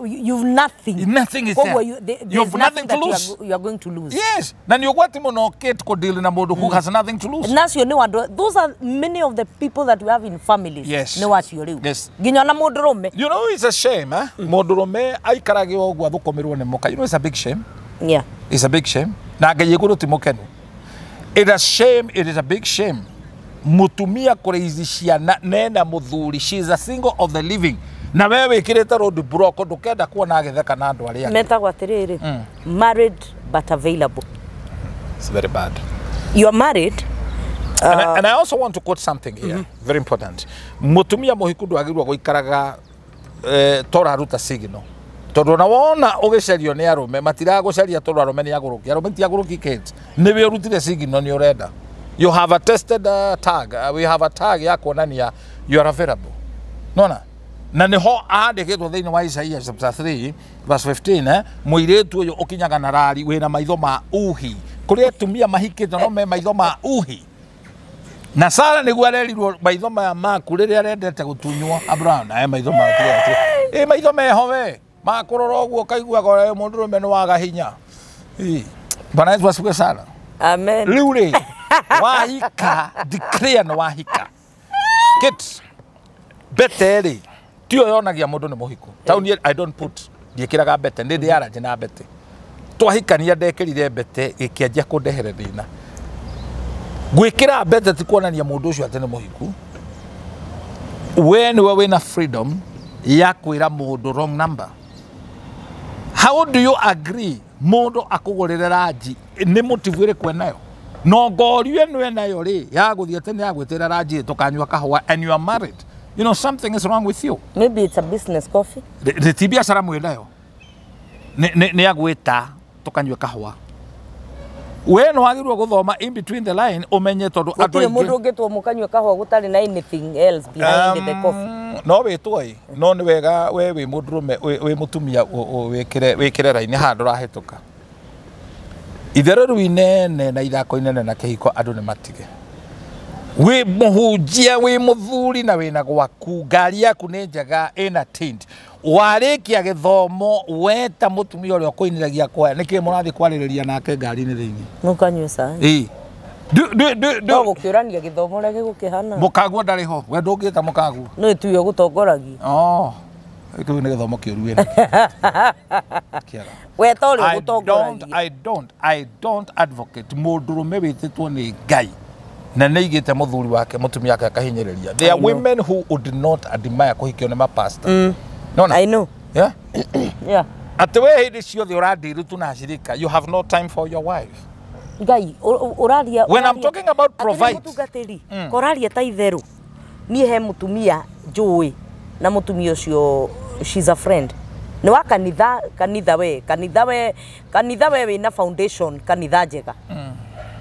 You've nothing. Nothing is Koguo there. there's You've nothing to that you lose. are, you are going to lose. Yes, na nĩ ũgwati mũno Kate kũdeal na mũndũ who has nothing to lose. Nacio nĩ andũ, those are many of the people that we have in families. Nĩ wacio rĩu. Nginya ona mũndũrũme. You know, it's a shame, eh? Mũndũrũme aikarage ũguo athũkũmĩrwo nĩ mũka. You know, it's a big shame. It's a big shame. Na Ngai igũrũ ti mũkenu. It a shame, it is a big shame. Mũtumia kũrĩici ciana nena mũthuri, she is a single of the living. Na we wĩkĩrĩte road block, ndũkenda kuona agĩtheka na andũ arĩa angĩ. Metagwo atĩrĩrĩ, married but available. It's very bad. You are married. And I also want to quote something here, very important. Mũtumia mũhiku ndwagĩrĩirwo gũikaraga toraruta signal. Tondũ ona wona ũgĩcario nĩ arũme, matiragũcaria tondũ arũme nĩ agũrũki. Arũme ti agũrũki, Kate. Nĩwe ũrutire signal nĩ ũrenda. You have a tested tag. We have a tag ya kuonania you are available. Nona? Na nĩho andĩkĩtwo thĩinĩ wa Isaiah chapter 3 verse 15, eh? Mũirĩtu ũyũ ũkinyaga na rari wĩna maitho ma uhi. Kũrĩ atumia mahikĩte no me maitho ma uhi. Na Sara nĩguo arerirwo maitho maya maku rĩrĩa arendete gũtunywo Abraham na maitho maku ĩ maitho meho we makũrora ũguo ũkaiguaga ũrĩa mũndũrũme nĩ waga hinya. Ĩ, Bwana Yesu asifiwe sana. Amen. Rĩu rĩ, wahika, declare nĩ wahika. Kit mbete rĩ tiyo yonagia mũndũ nĩ mũhiku. Tauni I don't put ndiĩkĩraga mbete, nĩ ndĩ allergy na mbete. Twahikania ndekĩrire mbete ĩkĩanjia kũndehere thĩna. Gwĩkĩra mbete ti kuonania mũndũ ũcio atĩ nĩ mũhiku. We nĩwe wĩna freedom ya kwĩra mũndũ wrong number. How do you agree mũndũ akũgũrĩre ranji nĩ motive ĩrĩkũ enayo? No ngorio ĩno enayo rĩ ya gũthiĩ atĩ nĩ ya gwĩtĩra ranji tũkanyua kahũa and you are married. You know something is wrong with you. Maybe it's a business coffee. Ti biacara mwĩnayo. Nĩ agwĩta tũkanyue kahũa. We nĩ wagĩrĩirwo gũthoma in between the line ũmenye tondũ andũ Gũtirĩ mũndũ aingĩ ũngĩtwo mũkanyue kahũa gũtarĩ na anything else behind the coffee. No wĩtwo ĩ no nĩ wega we wĩ mũndũrũme wĩ mũtumia wĩkĩre raini handũ ũrahĩtũka. Itherũ rĩu inene na ithako inene na kĩhiko andũ nĩ matige. Wĩ mũhunjia wĩ mũthuri na wĩna gwaku ngari yaku nĩ njega ĩna tint. Warĩkia gĩthomo weta mũtumia ũrĩa ũkũinĩragia kwaya nĩkĩ mũrathiĩ kwarĩrĩria nake ngari-inĩ thĩinĩ? Mũkanyue cai. Ĩĩ. No gũkĩũrania gĩthomo ũrĩa gĩgũkĩhana. Mũkaguo ndarĩ ho. We ndũngĩta mũkaguo. No tuwe ũgũtongoragia. Oh. Kĩu nĩ gĩthomo kĩũru wĩna. Kĩega. We ta ũrĩa ũgũtongoragia. I don't advocate mũndũrũme wĩtĩtwo nĩ Ngai na nĩ aigĩte mũthuri wake mũtumia wake akahinyĩrĩria. There are women who would not admire kũhikio nĩ mapastor. Nona? I know. Yeah? Yeah. Atĩ we hĩndĩ ciothe ũrandiru tu na ashirika, you have no time for your wife. Ngai, ũraria. When I'm talking about provide. Mũtungatĩri, koraria ta itherũ. Niĩ he mũtumia njũĩ na mũtumia ũcio she's a friend. Nĩ wa kanitha, kanitha we wĩna foundation, kanitha njega.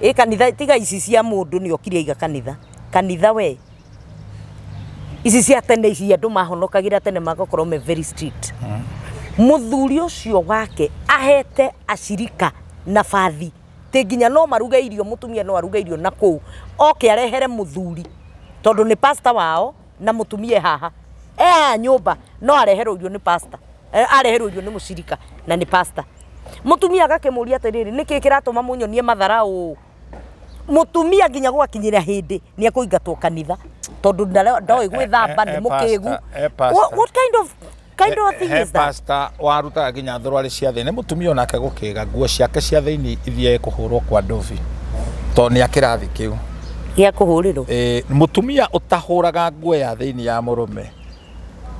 Ĩ kanitha tiga ici cia mũndũ nĩ okire aiga kanitha. Kanitha we. Ici cia tene ici andũ mahonokagĩra tene magakorwo me very strict. Mũthuri ũcio wake ahete ashirika na bathi. Tĩ nginya no maruge irio mũtumia no aruge irio na kũu. Oke arehere mũthuri tondũ nĩ pastor wao na mũtumia haha. Haha nyũmba no areherwo irio nĩ pastor. Areherwo irio nĩ mũcirika na nĩ pastor. Mũtumia agakĩmũria atĩrĩrĩ nĩkĩ kĩratũma mũnyonie matharaũ? Mũtumia nginya gwakinyĩra hĩndĩ nĩ ekũingatwo kanitha tondũ ndoĩ gwĩthamba nĩ mũkĩgu. What kind of thing is that? Pastor warutaga nginya thũrũarĩ cia thĩ nĩ mũtumia onake gũkĩga nguo ciake cia thĩinĩ ithiĩ kũhũrwo kwa ndobi tondũ nĩ akĩrathi kĩu gĩa kũhũrĩrwo. Mũtumia ũtahũraga nguo ya thĩinĩ ya mũrũme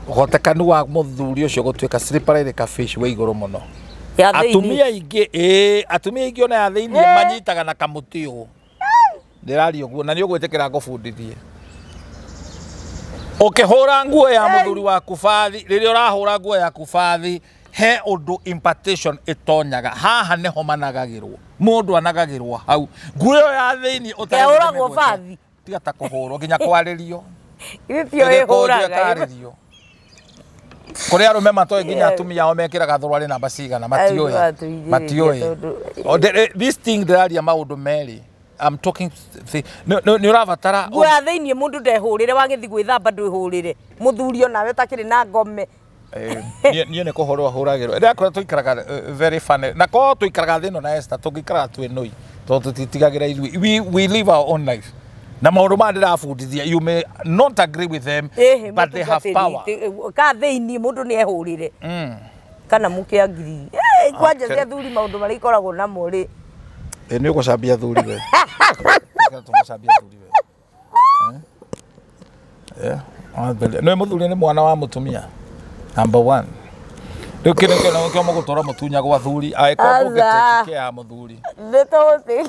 ũhotekanu wa mũthuri ũcio gũtuĩka slippery like a fish wĩ igũrũ mũno. Atumia aingĩ atumia aingĩ ona ya thĩinĩ manyitaga na kamũtĩ ũũ. Ndĩraria ũguo na nĩ ũgwĩtĩkĩra ngũbundithie. Ũkĩhũra nguo ya mũthuri waku bathi, rĩrĩa ũrahũra nguo yaku bathi, he ũndũ impartation ĩtonyaga. Haha nĩho managagĩrwo. Mũndũ anagagĩrwo hau. Nguo ĩyo ya thĩinĩ ũtarahũragwo bathi. Tiga ta kũhũrwo nginya kwarĩrio. Ithe tiyo ĩhũraga. Kũrĩ arũme matoĩ nginya atumia ao mekĩraga thũrũarĩ namba cigana matiũĩ. Matiũĩ. This thing ndĩraria maũndũ merĩ. I'm talking nĩ ũrabatara nguo ya thĩinĩ mũndũ ndehũrĩre wagĩthiĩ gwĩthamba ndwĩhũrĩre mũthuri onawe ũtakĩrĩ na ngome. Niĩ nĩ kũhũrwo hũragĩrwo. Rĩrĩa tũikaraga very funny na korwo tũikaraga thĩ ĩno na Esther tũngĩikaraga twĩ nũi tondũ tũtitigagĩra ithuĩ. We live our own life na maũndũ maya ndĩrabundithia you may not agree with them but they have power. Ka thĩinĩ mũndũ nĩ ehũrĩre kana mũkĩangiri kwanja cia thuri maũndũ marĩa ikoragwo namo rĩ. Nĩ ũgũcambia thuri we. Tũgũcambia thuri we. Nĩ mũthuri nĩ mwana wa mũtumia. Number one. Rĩu kĩndũ kĩo mũgũtũra mũtunya gwa thuri angĩkorwo ndũngĩtĩkia ya mũthuri. Nĩ tũgũthiĩ.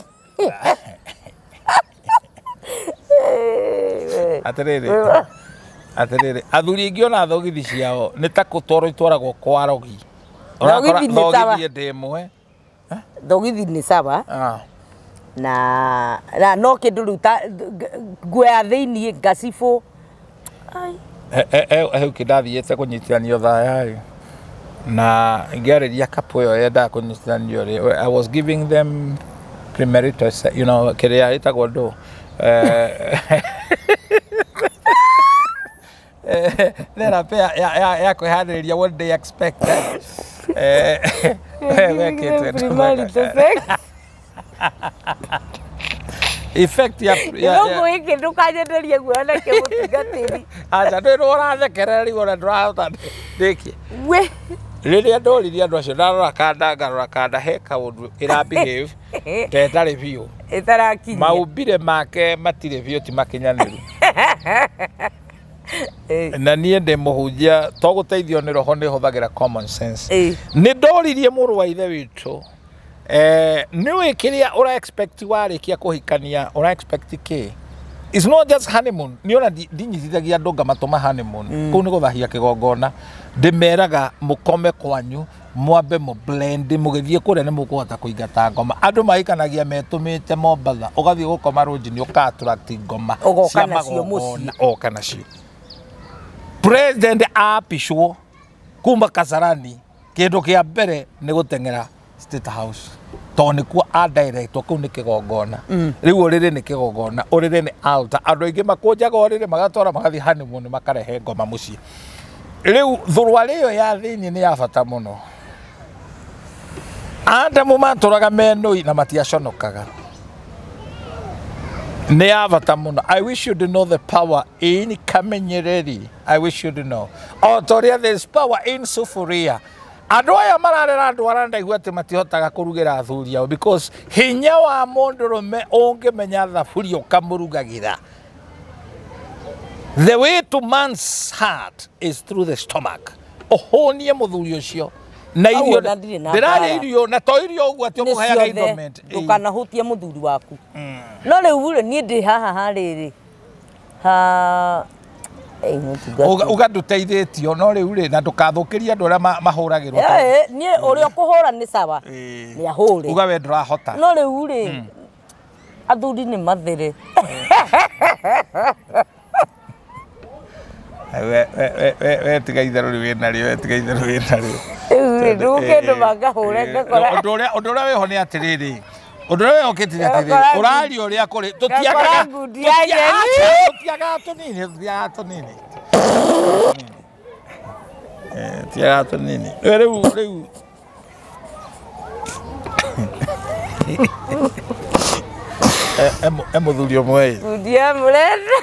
Atĩrĩrĩ. Atĩrĩrĩ, athuri aingĩ ona thogithi ciao nĩ ta gũtwarwo itwaragwo kwa rogi. Ũrakora thogithi ĩndĩ ĩmwe. Thogithi nĩ sawa. Na no kĩndũ rĩu ta nguo ya thĩinĩ ngacibũ. Hau kĩndathiĩte kũnyitithanio thaya rĩ na ngĩarĩria couple ĩyo yendaga kũnyitithanio rĩ I was giving them premarital you know kĩrĩa ĩtagwo ndũ therapy ya kwĩharĩrĩria what they expect. Wekĩte. Effect ya Gĩthũngũ gĩkĩ ndũkanyenderie guoya nakĩo mũtungatĩri. Aca ndĩ ũrathekerera rĩu ona ndũrahota ndĩkie. We. Rĩrĩa ndoririe andũ acio ndarora kanda ngarora kanda he kaũndũ ĩra behave ta ĩtarĩ biũ. Ĩtarakinyia. Maumbire make matirĩ biũ ti makinyanĩru. Na niĩ ndĩ mũhunjia to gũteithio nĩ roho nĩ hũthagĩra common sense. Nĩ ndoririe mũrũ wa ithe witũ nĩ wĩ kĩrĩa ũra expect warĩkia kũhikania ũra expect kĩ? It's not just honeymoon. Nĩ ona ndinyitithagia andũ ngamatũma honeymoon. Kũu nĩ gũthahia kĩgongona. Ndĩmeraga mũkome kwanyu mwambe mũ blend mũgĩthiĩ kũrĩa nĩ mũkũhota kũingata ngoma. Andũ mahikanagia metũmĩte Mombatha ũgathiĩ gũkoma rũnjinĩ ũka attract ngoma Ũgoka cia nacio magongona mũciĩ. oka nacio. President apicwo kuma Kasarani kĩndũ kĩa mbere nĩ gũteng'era State House tondũ nĩkuo adirectwo kũu nĩ kĩgongona. Rĩu ũrĩrĩ nĩ kĩgongona, ũrĩrĩ nĩ altar. Andũ aingĩ makũnjaga ũrĩrĩ magatwara magathiĩ honeymoon makarehe ngoma mũciĩ. Rĩu thũrũarĩ ĩyo ya thĩinĩ nĩ ya bata mũno. Adamu matũraga menũi na matiaconokaga. Nĩ ya bata mũno. I wish you to know the power in kamenyereri. I wish you to know. O ta ũrĩa there is power in sufuria. Andũ aya mararera andũ arĩa ndaigua atĩ matihotaga kũrugĩra athuri ao because hinya wa mũndũrũme ũngĩmenya thaburia ũkamũrugagĩra. The way to man's heart is through the stomach. Ũhũnie mũthuri ũcio na Hau irio ona ndirĩ na ndĩrarĩa mbara. irio na to irio ũguo atĩ Nĩ ũmũheaga ciothe indoment. ndũkanahutie mũthuri waku. No rĩu rĩ niĩ ndĩ haha harĩrĩ ha mũtungatĩri. Uga ndũteithĩtio no rĩu rĩ na ndũkathũkĩrie andũ arĩa mahũragĩrwo. Niĩ ũrĩa ũkũhũra nĩ sawa nĩ ahũre. Uga we ndũrahota. No rĩu rĩ athuri nĩ mathere. We tiga itherũ rĩu wĩnarĩo, we tiga itherũ wĩnarĩo. Rĩu rĩ ndũgũkĩndũma ngahũre ngakora. Ũndũ ũrĩa wĩho nĩ atĩrĩrĩ, ũndũ ũrĩa wĩho kĩtĩ nĩ atĩrĩrĩ, ũraria ũrĩa kũrĩ, Ngakora ngundi ya nyeni. tũtiagaga tũnini, tũtiagaga tũnini. Tũtiagaga tũnini. Rĩu rĩu e mũthuri ũmwe ĩ. Ngundi ya mũrenda.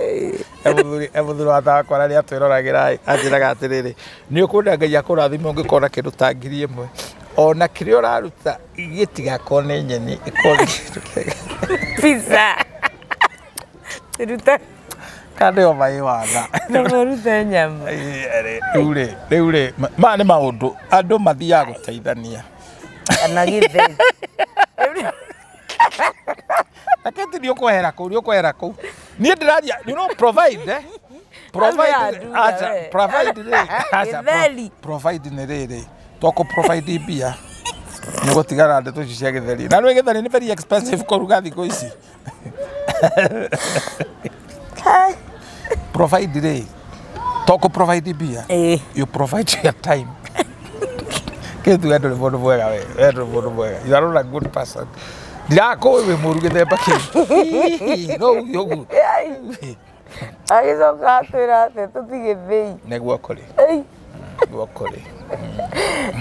E mũthuri wa takwa rĩrĩa twĩroragĩra ĩ, anjĩraga atĩrĩrĩ, nĩ ũkwenda Ngai akũrathime ũngĩkorwo na kĩndũ ta 1000 ona kĩrĩa ũraruta gĩtigakorwo nĩ nyeni ĩkorwo nĩ kĩndũ kĩega. Pizza. Ruta. Kana nĩyo maĩ watha. Tũmarute nyama. Rĩu rĩ, rĩu rĩ, maya nĩ maũndũ andũ mathiaga gũteithania. Kana gĩtheri. Reke ti nĩ ũkwehera kũu, nĩ ũkwehera kũu. Niĩ ndĩraria, you know, provide, eh? Provide, acha, provide rĩ, acha, Gĩtheri. Provide nĩ rĩrĩ, to kũ provide mbia. Nĩ ũgũtigana ndeto icio cia gĩtheri. Na rĩu gĩtheri nĩ very expensive kũruga thikũ ici. Provide rĩ, to kũ provide mbia. You provide your time. Kĩtu we ndũrĩ mũndũ mwega we, we ndũrĩ mũndũ mwega. You are not a good person. Ndirakũĩ wĩ mũru gĩthemba kĩu. No uge ũguo. Agĩcoka atwĩra atĩ tũtigĩthĩi. Nĩguo kũrĩ. Nĩguo kũrĩ.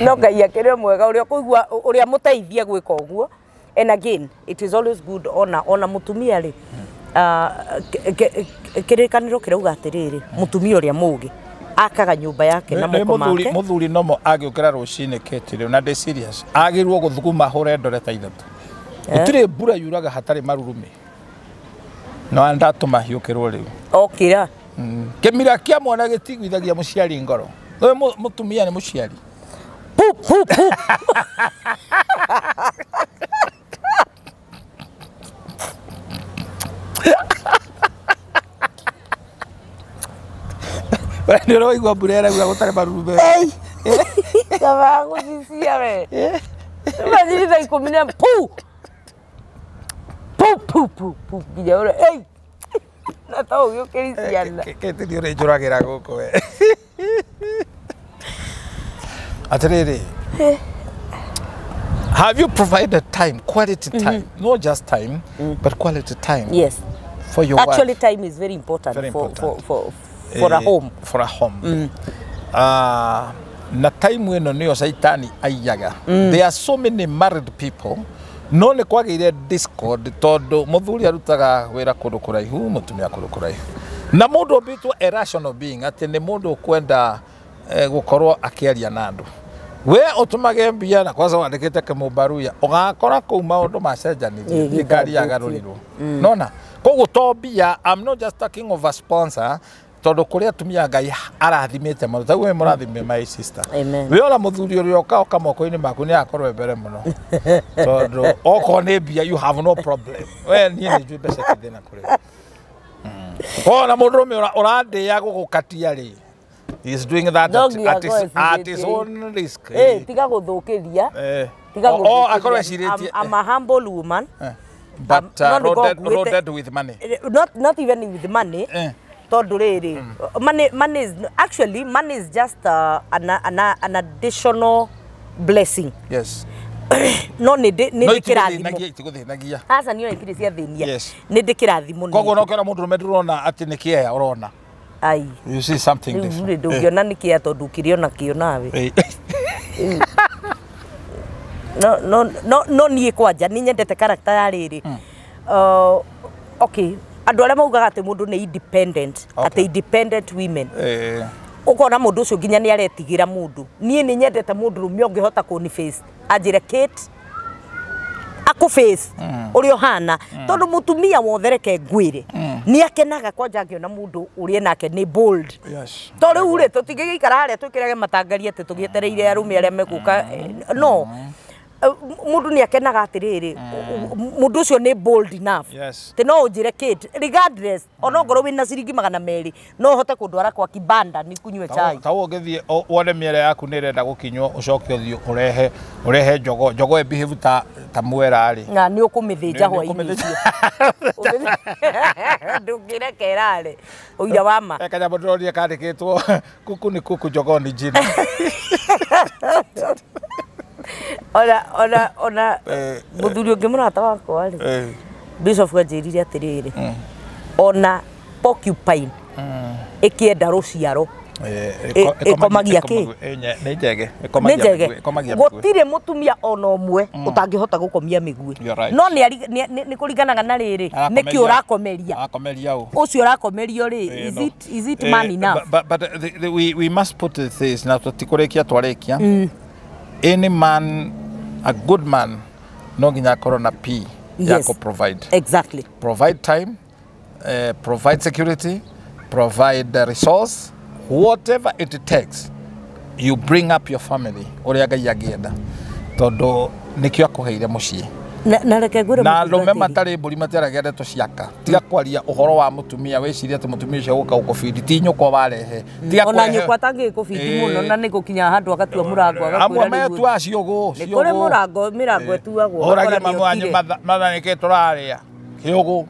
No Ngai akĩrĩ o mwega ũrĩa ũkũigua ũrĩa mũteithie gwĩka ũguo. And again, it is always good ona mũtumia rĩ kĩrĩkanĩro kĩrauga atĩrĩrĩ mũtumia ũrĩa mũũgĩ akaga nyũmba yake na moko make. Mũthuri nomo agĩũkĩra rũcinĩ kĩti rĩu na ndĩ serious agĩrwo gũthuguma hũre ndore ta ithatũ. Gũtirĩ mbura yuraga hatarĩ marurumĩ. No ndatũma hiũkĩrwo rĩu. Okĩra. Kĩmira kĩa mwana gĩtigwithagia mũciari ngoro. Ũyũ mũtumia nĩ mũciari. Pu pu pu. We nĩ ũraigua mbura ĩraura gũtarĩ marurumĩ. Kaba gũcicia we. Imagine thaa ikũmi na pu. Pu pu pu pu nginya ũrĩa ei. Na to ũgĩũkĩri ciana. Kĩti nĩ ũrĩnjũragĩra gũkũ we. Atĩrĩrĩ, have you provided time, quality time, not just time, but quality time? Yes. For your Actually, wife. Time is very important, Very important. for a home. For a home. Na time ĩno nĩyo caitani aiyaga. There are so many married people No nĩ kwagĩire discord tondũ mũthuri arutaga wĩra kũndũ kũraihu, mũtumia kũndũ kũraihu. Na mũndũ ũmbĩtwo a rational being, atĩ nĩ mũndũ ũkwenda gũkorwo akĩaria na andũ. We ũtũmage mbia na kwanza wandĩkĩte kĩmũmbaruya, ũgakora kũu maũndũ macenjanirie, thirikari yagarũrirwo. Nona koguo to mbia, I'm not just talking of a sponsor, tondũ kũrĩ atumia Ngai arathimĩte mũno, ta we mũrathime my sister. Amen. We ona mũthuri ũrĩa ũka moko-inĩ maku nĩ akorwo e mbere mũno, tondũ okorwo nĩ mbia you have no problem. We niĩ nĩ njũĩ mbeca ti thĩna kũrĩ. Ona mũndũrũme ũrandĩa gũgũkatia rĩ, he is doing that at his own risk. Tiga gũthũkĩria. Tiga gũthũkĩria. Akorwo ecirĩtie. I'm a humble woman. But loaded with money. Not even with money. Tondũ rĩrĩ, money is actually money is just an additional blessing. Yes. No nĩ ndĩkĩrathimo. Itigũthĩnagia. Aca niĩ itirĩ ciathĩnia. Nĩ ndĩkĩrathimo. Koguo no kĩona mũndũrũme ndũrona atĩ nĩ kĩea ũrona. Ai. You see something different. Ndũngĩona nĩ kĩea tondũ ũkĩrĩ kĩo nawe. No niĩ kwanja nĩ nyendete character ya rĩrĩ. Okay, andũ arĩa maugaga atĩ mũndũ nĩ independent, atĩ independent women. Ũkona mũndũ ũcio nginya nĩ aretigĩra mũndũ. Niĩ nĩ nyendete mũndũrũme ũngĩhota kũni face. Anjĩre Kate, akũ face ũrĩa ũhana, tondũ mũtumia wothe reke ngwĩre nĩ akenaga kwanja angĩona mũndũ ũrĩa nake nĩ bold. Yes. To rĩu rĩ tũtingĩgĩikara harĩa twĩkĩrage matangaria atĩ tũgĩetereire arũme arĩa megũka. No mũndũ nĩ akenaga atĩrĩrĩ, mũndũ ũcio nĩ bold enough. Yes. Tĩ no ũnjĩre Kate, regardless, onokorwo wĩna ciringi 200 no ũhote kũndwara kwa kibanda nĩ kunyue chai. Ta ũngĩthiĩ wone mĩere yaku nĩ ĩrenda gũkinywo, ũcoke ũthiĩ ũrehe njogo, njogo ĩ behave ta mwera rĩ. Na nĩ ũkũmĩthĩnja hwaĩ-inĩ. Ndũngĩreke ĩrare. Ũira wa ma. Kanyamũ ndĩronire kandĩkĩtwo kuku ni kuku, jogoo ni jina. Ona mũthuri ũngĩ mũrata wakwa rĩ, Bishop anjĩrire atĩrĩrĩ, ona porcupine ĩkĩenda rũciaro ĩkomagia kĩ? Nĩ njege. Nĩ njege. Gũtirĩ mũtumia ona ũmwe ũtangĩhota gũkomia mĩguĩ. No nĩ kũringanaga na rĩrĩ, nĩkĩ ũrakomeria. Arakomeria ũ? Ũcio ũrakomerio rĩ, is it man enough? But we must put this, na tũtikũrĩkia twarĩkia. Any man, a good man, no nginya akorwo na P ya kũ provide. Exactly. Provide time, provide security, provide the resource, whatever it takes, you bring up your family. Ũrĩa Ngai angĩenda, tondũ nĩkĩo akũheire mũciĩ. Na reke ngwĩre na arũme matarĩ mbũri matiaragia ndeto ciaka. Tiga kwaria ũhoro wa mũtumia wĩcirie atĩ mũtumia ũcio gũka gũkũbindi ti nyũkwa warehe. Tiga ona nyũkwa atangĩgĩkũbindi mũno na nĩ gũkinya handũ agatua mũrango agakwĩra amwe metua ciũgũ. Nĩ kũrĩ mũrango mĩrango ĩtuagwo. Ũragia mamu wanyu matha nĩkĩ tũrarĩa kĩũgũ.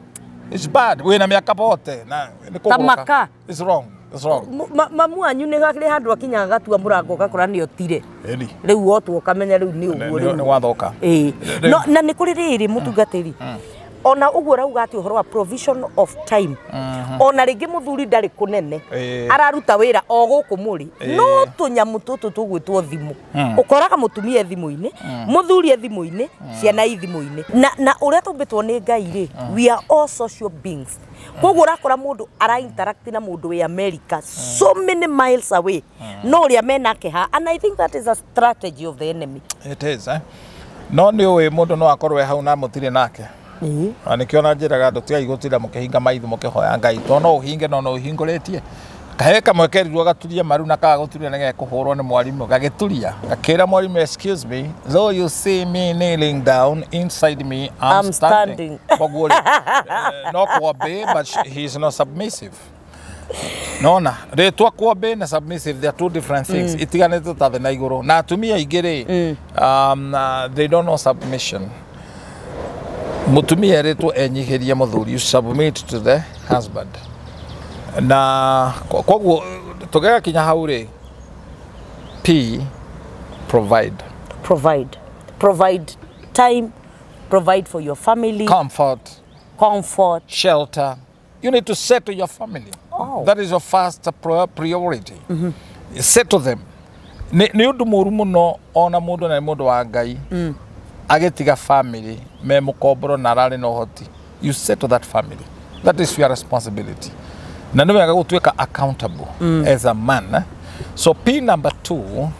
It's bad. Wĩna mĩaka bote na nĩ kũgũrũka. It's wrong. It's wrong. Mamu wanyu nĩ harĩ handũ akinyaga agatua mũrango ũgakora nĩ otire. Rĩu wotwo ũkamenya rĩu nĩ ũguo rĩu nĩ wathoka. No na nĩ kũrĩ rĩrĩ mũtungatĩri, ona ũguo ũrauga atĩ ũhoro wa provision of time, ona rĩngĩ mũthuri ndarĩ kũnene, araruta wĩra o gũkũ mũrĩ, no tũnyamũ tũtũ tũgwĩtwo thimũ, ũkoraga mũtumia thimũ-inĩ, mũthuri thimũ-inĩ, ciana i thimũ-inĩ. Na ũrĩa tũmbĩtwo nĩ Ngai rĩ, we are all social beings. Koguo ũrakora mũndũ ara interact na mũndũ wĩ America so many miles away, no ũrĩa menake ha, and I think that is a strategy of the enemy. It is, eh? No nĩ ũĩ mũndũ no akorwo e hau na mũtirĩ nake. Na nĩkĩo na njĩraga andũ tigai gũtinda mũkĩhinga maitho mũkĩhoya Ngai, tondũ no ũhinge no no ũhingũrĩtie. Kahee kamwe kerirwo gaturie maru na kaga gũturia nĩ gekũhũrwo nĩ mwarimũ, gagĩturia gakĩra mwarimũ, excuse me, though you see me kneeling down, inside me I'm standing. Koguo rĩ, no kwambe, but he is not submissive. Nona rĩtwa kwambe na submissive, they are two different things. Itiganĩte ta thĩ na igũrũ. Na atumia aingĩ rĩ, they don't know submission. Mũtumia erĩtwo enyihĩrie mũthuri, you submit to the husband. Na koguo tũgĩgakinya hau rĩ, P, provide. Provide. Provide time, provide for your family. Comfort. Comfort. Shelter. You need to settle your family. Oh. That is your first priority. Settle them. Nĩ ũndũ mũru mũno ona mũndũ na mũndũ wa Ngai. Agĩtiga family me mũkomboro na ararĩ na ũhoti. You settle that family. That is your responsibility. Na nĩ wega gũtuĩka accountable as a man. Eh? So P number 2,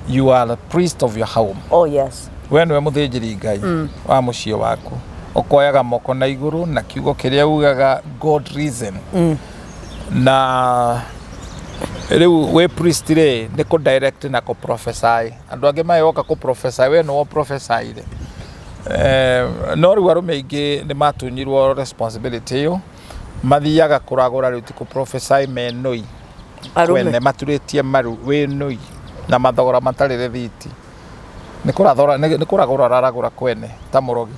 you are the priest of your home. Oh yes. We nĩwe mũthĩnjĩri Ngai wa mũciĩ waku. Ũkoyaga moko na igũrũ na kiugo kĩrĩa ugaga God reason. Na rĩu wĩ priest rĩ, nĩ kũ direct na kũ prophesy. Andũ angĩ mayoka kũ prophesy, we nĩwe prophesy. No rĩu arũme aingĩ nĩ matunyirwo responsibility ĩyo, mathiaga kũragũra rĩu ti kũ prophesy menũi. Kwene maturĩtie maru wĩ nũi na mathogora matarĩ rĩthiti. Nĩ kũrathora nĩ kũragũra araragũra kwene ta mũrogi.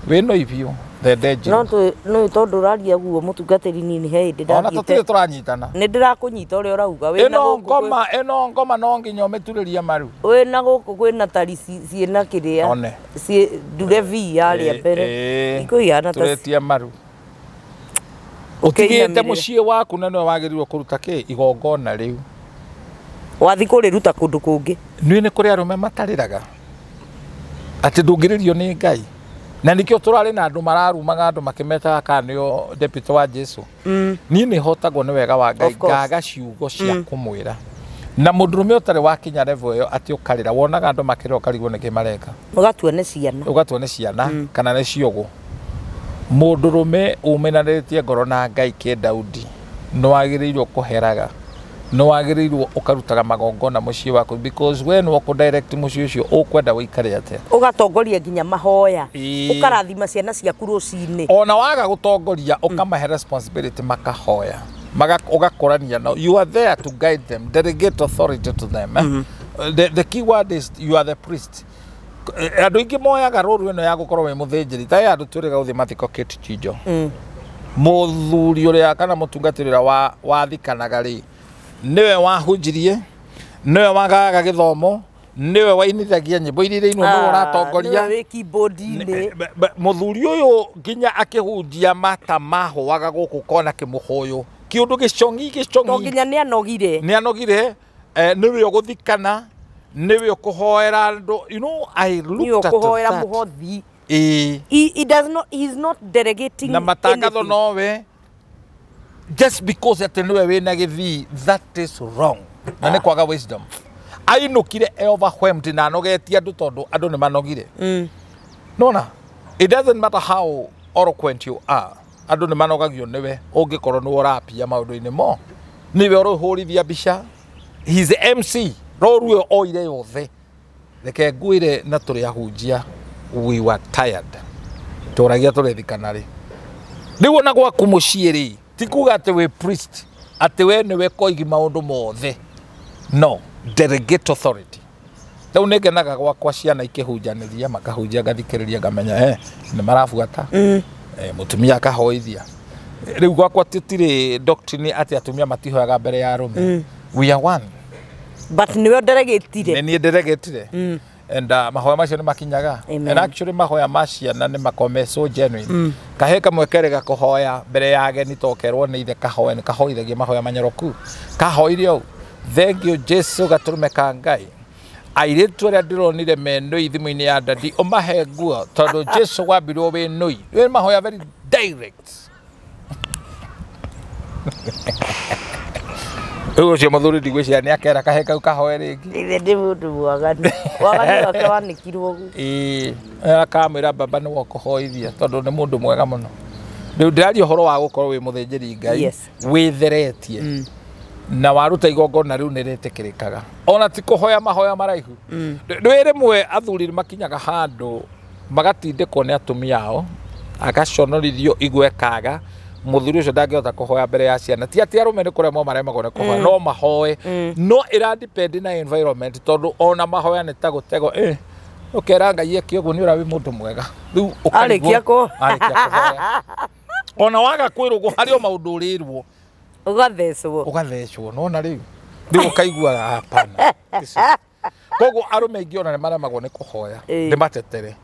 Wĩ nũi biũ thende njirũ. No no tondũ ũraria guo mũtungatĩri nini he hĩndĩ ona tũtirĩ tũranyitana. Nĩ ndĩrakũnyita ũrĩa ũrauga wĩna gũkũ ĩno ngoma no nginya ũmĩturĩrie maru. Wĩna gũkũ kwĩna tari ciĩna kĩrĩa ciĩ ndure V yarĩa mbere ikũihana ta turĩtie maru. Ũtigĩte mũciĩ waku na nĩwe wagĩrĩirwo kũruta kĩ igongona rĩu. Wathi kũrĩruta kũndũ kũngĩ. Nĩ nĩ kũrĩ arũme matarĩraga atĩ ndũngĩrĩrio nĩ Ngai. Na nikio turari na andu mararumaga andu makimetaga kana nio deputy wa Jesu. Ni ni hotagwo ni wega wa Ngai ngaga ciugo cia kumwira. Na mundurume utari wakinya level iyo ati ukarira wonaga andu makirira ukarigwo niki mareka. Ugatua ni ciana. Ugatua ni ciana kana ni ciogo. Mundurume umenaniritie ngoro na Ngai ki Daudi no wagiriirwo kuheraga. No wagiriirwo ukarutaga magongona muciĩ waku because we no ku direct muciĩ ucio ukwenda wikare atia. Ugatongoria nginya mahoya. Ukarathima ciana ciaku ruciinĩ. Ona waga gutongoria ukamahe responsibility makahoya. Ugakorania no you are there to guide them, delegate authority to them. Eh? The key word is you are the priest. Andu ingi moyaga ruru ino ya gukorwo wi muthinjiri ta andu twiriga guthii mathiko Kate Chinjo. Muthuri uria kana mutungatiri uria wathikanaga ri niwe wahunjirie, niwe wagaga githomo, niwe wainithagia nyimbo iria irainwo niwe uratongoria, niwe wi keyboard-inĩ. Muthuri uyu nginya akihunjia mata mahũaga guku kona kimuhuyu kiundu gicongi gicongi to nginya ni anogire, ni anogire, niwe uguthikana, niwe ukuhoera andu. You know, I looked at ukuhoera muhothi. He does not, he is not delegating na matangatho nowe just because ati niwe wina githii. That is wrong. Na ni kwaga wisdom. Ainukire overwhelmed na anogetie andu tondu andu ni manogire. Nona it doesn't matter how eloquent you are, andu ni manogagio niwe ungikorwo ni urapia maundu-ini mo niwe uruhurithia mbica. He is the MC roru oire yothe. Reke ngwire na turi ahunjia we were tired turagia turethikana ri riu ona gwaku muciĩ ri ti kuga atĩ wĩ priest atĩ we nĩwe koigi maũndũ mothe. No, delegate authority. Rĩu nĩ ngenaga gwakwa ciana ikĩhunjanĩria makahunjia ngathikĩrĩria ngamenya nĩ marabuata. Mũtumia akahoithia. Rĩu gwakwa tũtirĩ doctrine atĩ atumia matihoyaga mbere ya arũme. We are one. But nĩwe delegate-ire. Nĩ niĩ delegate-ire. And mahoya macio nĩ makinyaga. And actually mahoya ma ciana nĩ makome so genuine. Kahe kamwe kerega kũhoya mbere ya ageni tokerwo nĩ ithe kahoya nĩ kahoithagia mahoya manyoroku. Kahoire ũũ, thank you Jesu gatũrũme ka Ngai. Airĩtu arĩa ndĩronire me nũi thimũ-inĩ ya dadi ũmahe nguo tondũ Jesu wambirwo wĩ nũi. Wĩ mahoya very direct. Rĩu ũcio mũthuri ndigwĩciria nĩ akera kahe kau kahoe rĩngĩ. Ithe ndĩ mũndũ mwaganu. Waganu wake wanĩkirwo ũguo. Ĩĩ, akamwĩra baba nĩwe ũkũhoithia tondũ nĩ mũndũ mwega mũno. Rĩu ndĩraria ũhoro wa gũkorwo wĩ mũthĩnjĩri Ngai wĩtheretie na waruta igongona rĩu nĩ rĩtĩkĩrĩkaga. Ona ti kũhoya mahoya maraihu. Rĩu rĩmwe athuri nĩ makinyaga handũ magatindĩkwo nĩ atumia ao agaconorithio igwe kaga muthuri ucio ndangĩhota kũhoya mbere ya ciana. Ti atĩ arũme nĩ kũremwo maremagwo nĩ kũhoya, no mahoe, no ĩra depend na environment tondũ ona mahoya nĩ ta gũtego ũkera Ngai eke ũguo nĩ ũra wĩ mũndũ mwega. Rĩu arĩkia kũhoya ona waga kwĩrwo harĩ o maũndũ ũrĩrwo ũgathecwo ũgathecwo. Nona rĩu rĩu ũkaigua hapana. Koguo arũme aingĩ ona nĩ maremagwo nĩ kũhoya nĩ matetere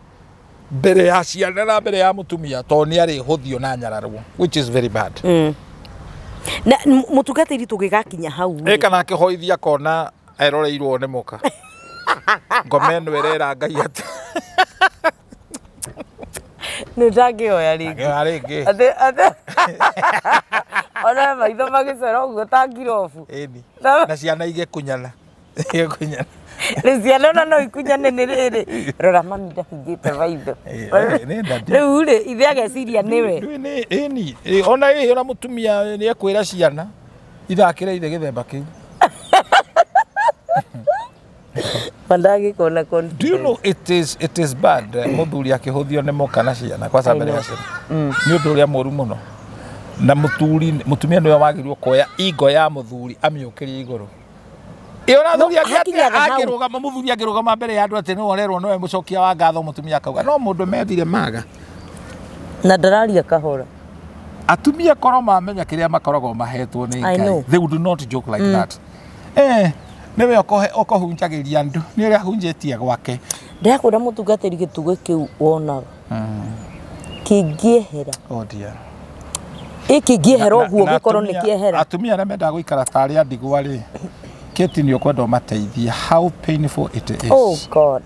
mbere ya ciana na mbere ya mutumia to ni ari huthio na nyararwo, which is very bad. Na mutungatĩri tũgĩgakinya hau ĩ kana akĩhoithia kona eroreirwo nĩ mũka ngoma ĩno ĩrera Ngai atĩ Nĩ ndangĩhoya rĩngĩ. Ndangĩhoya rĩngĩ. Atĩ atĩ ona maitho magĩcora ũguo ta ngirobu. Ĩni. Na ciana igĩkunyana. Igĩkunyana. Rĩu ciana ona no ikunyane nĩ rĩrĩ. Rora mami ndahingĩte maitho. Rĩu rĩ ithe ageciria nĩwe. Ĩni. Ona ĩ ona mũtumia nĩ ekwĩra ciana ithakĩre ithe gĩthemba kĩu. Mandagĩkona confidence. Do you know it is bad mũthuri akĩhũthio nĩ mũka na ciana kwanza mbere ya ciana. Nĩ ũndũ ũrĩa mũru mũno. Na mũthuri mũtumia nĩwe wagĩrĩirwo kuoya ingo ya mũthuri amĩũkĩrie igũrũ. Ĩ ona athuri angĩ angĩrũgama mũthuri angĩrũgama mbere ya andũ atĩ nĩwe ũrerwo nĩwe mũcokia wa ngatho mũtumia akauga no mũndũ methire maga. Na ndararia kahora. Atumia korwo mamenya kĩrĩa makoragwo mahetwo nĩ Ngai. They would not joke like that. Nĩwe ũkũhunjagĩria andũ nĩ ũrĩa ahunjĩtie gwake. Ndĩrakwĩra mũtungatĩri gĩtugĩ kĩu wonaga kĩngĩehera. Oh dear. Ĩkĩngĩehera ũguo gĩkorwo nĩ kĩehera. Atumia arĩa mendaga gũikara ta arĩa ndigwa rĩ, Kate nĩ ũkwenda ũmateithie how painful it is. Oh God.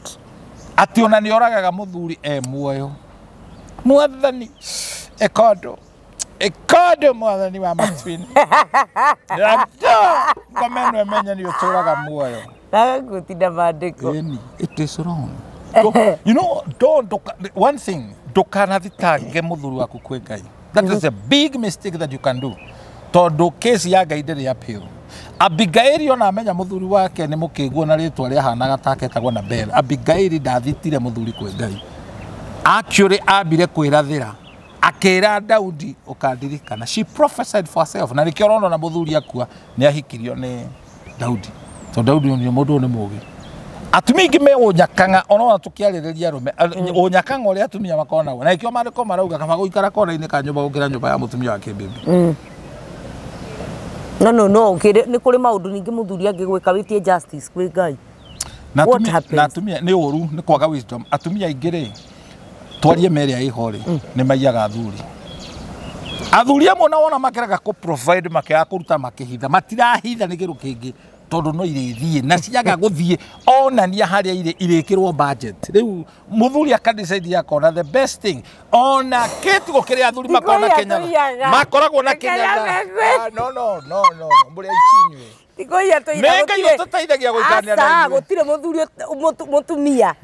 Atĩ ona nĩ oragaga mũthuri e muoyo. Mwathani ĩkondo ĩkondo mwathani wa matuinĩ. Ngoma ĩno ĩmenye nĩ ũtũraga muoyo. Ndagagũtinda mandĩko. Ĩni, it is wrong. You know, don't, one thing, ndũkanathitange mũthuri waku kwĩ Ngai. That is a big mistake that you can do. Tondũ case ya Ngai ndĩrĩ appeal. Abigaili ona amenya mũthuri wake nĩ mũkĩguo na rĩtwa rĩahanaga take etagwo Nabel. Abigaili ndathitire mũthuri kwĩ Ngai. Actually ambire kwĩrathĩra. Akĩra Daudi ũkandirikana. She prophesied for herself. Na nĩkĩo ũrona ona mũthuri akua nĩ ahikirio nĩ Daudi. Tondũ Daudi nĩ mũndũ nĩ mũũgĩ. Atumia aingĩ me ũnyakang'a ona tũkĩarĩrĩria arũme ũnyakang'a ũrĩa atumia makoragwo naguo. Na nĩkĩo maandĩko marauga kaba gũikara kona-inĩ ka nyũmba gũkĩra nyũmba ya mũtumia wa kĩmbĩmbĩ. No no no nĩ kũrĩ maũndũ ningĩ mũthuri angĩgwĩka wĩtie justice kwĩ Ngai. What happens? Na atumia nĩ ũru nĩ kwaga wisdom. Atumia aingĩ rĩ twarie merĩa ĩho rĩ nĩ maiyaga athuri. Athuri amwe na wona makĩrega kũ provide makĩaga kũruta makĩhitha matirahitha nĩ kĩndũ kĩngĩ tondũ no irĩthiĩ na ciaga gũthiĩ onania harĩa irĩ irĩkĩrwo budget. Rĩu mũthuri akadecide akona the best thing ona kĩtigo kĩrĩa athuri makoragwo na Kenya makoragwo na Kenya. No no no no mũrĩ aici inyuĩ. Tikoia tũira gũtirĩ tũteithagia gũikarania na inyuĩ. Gũtirĩ mũthuri mũtumia.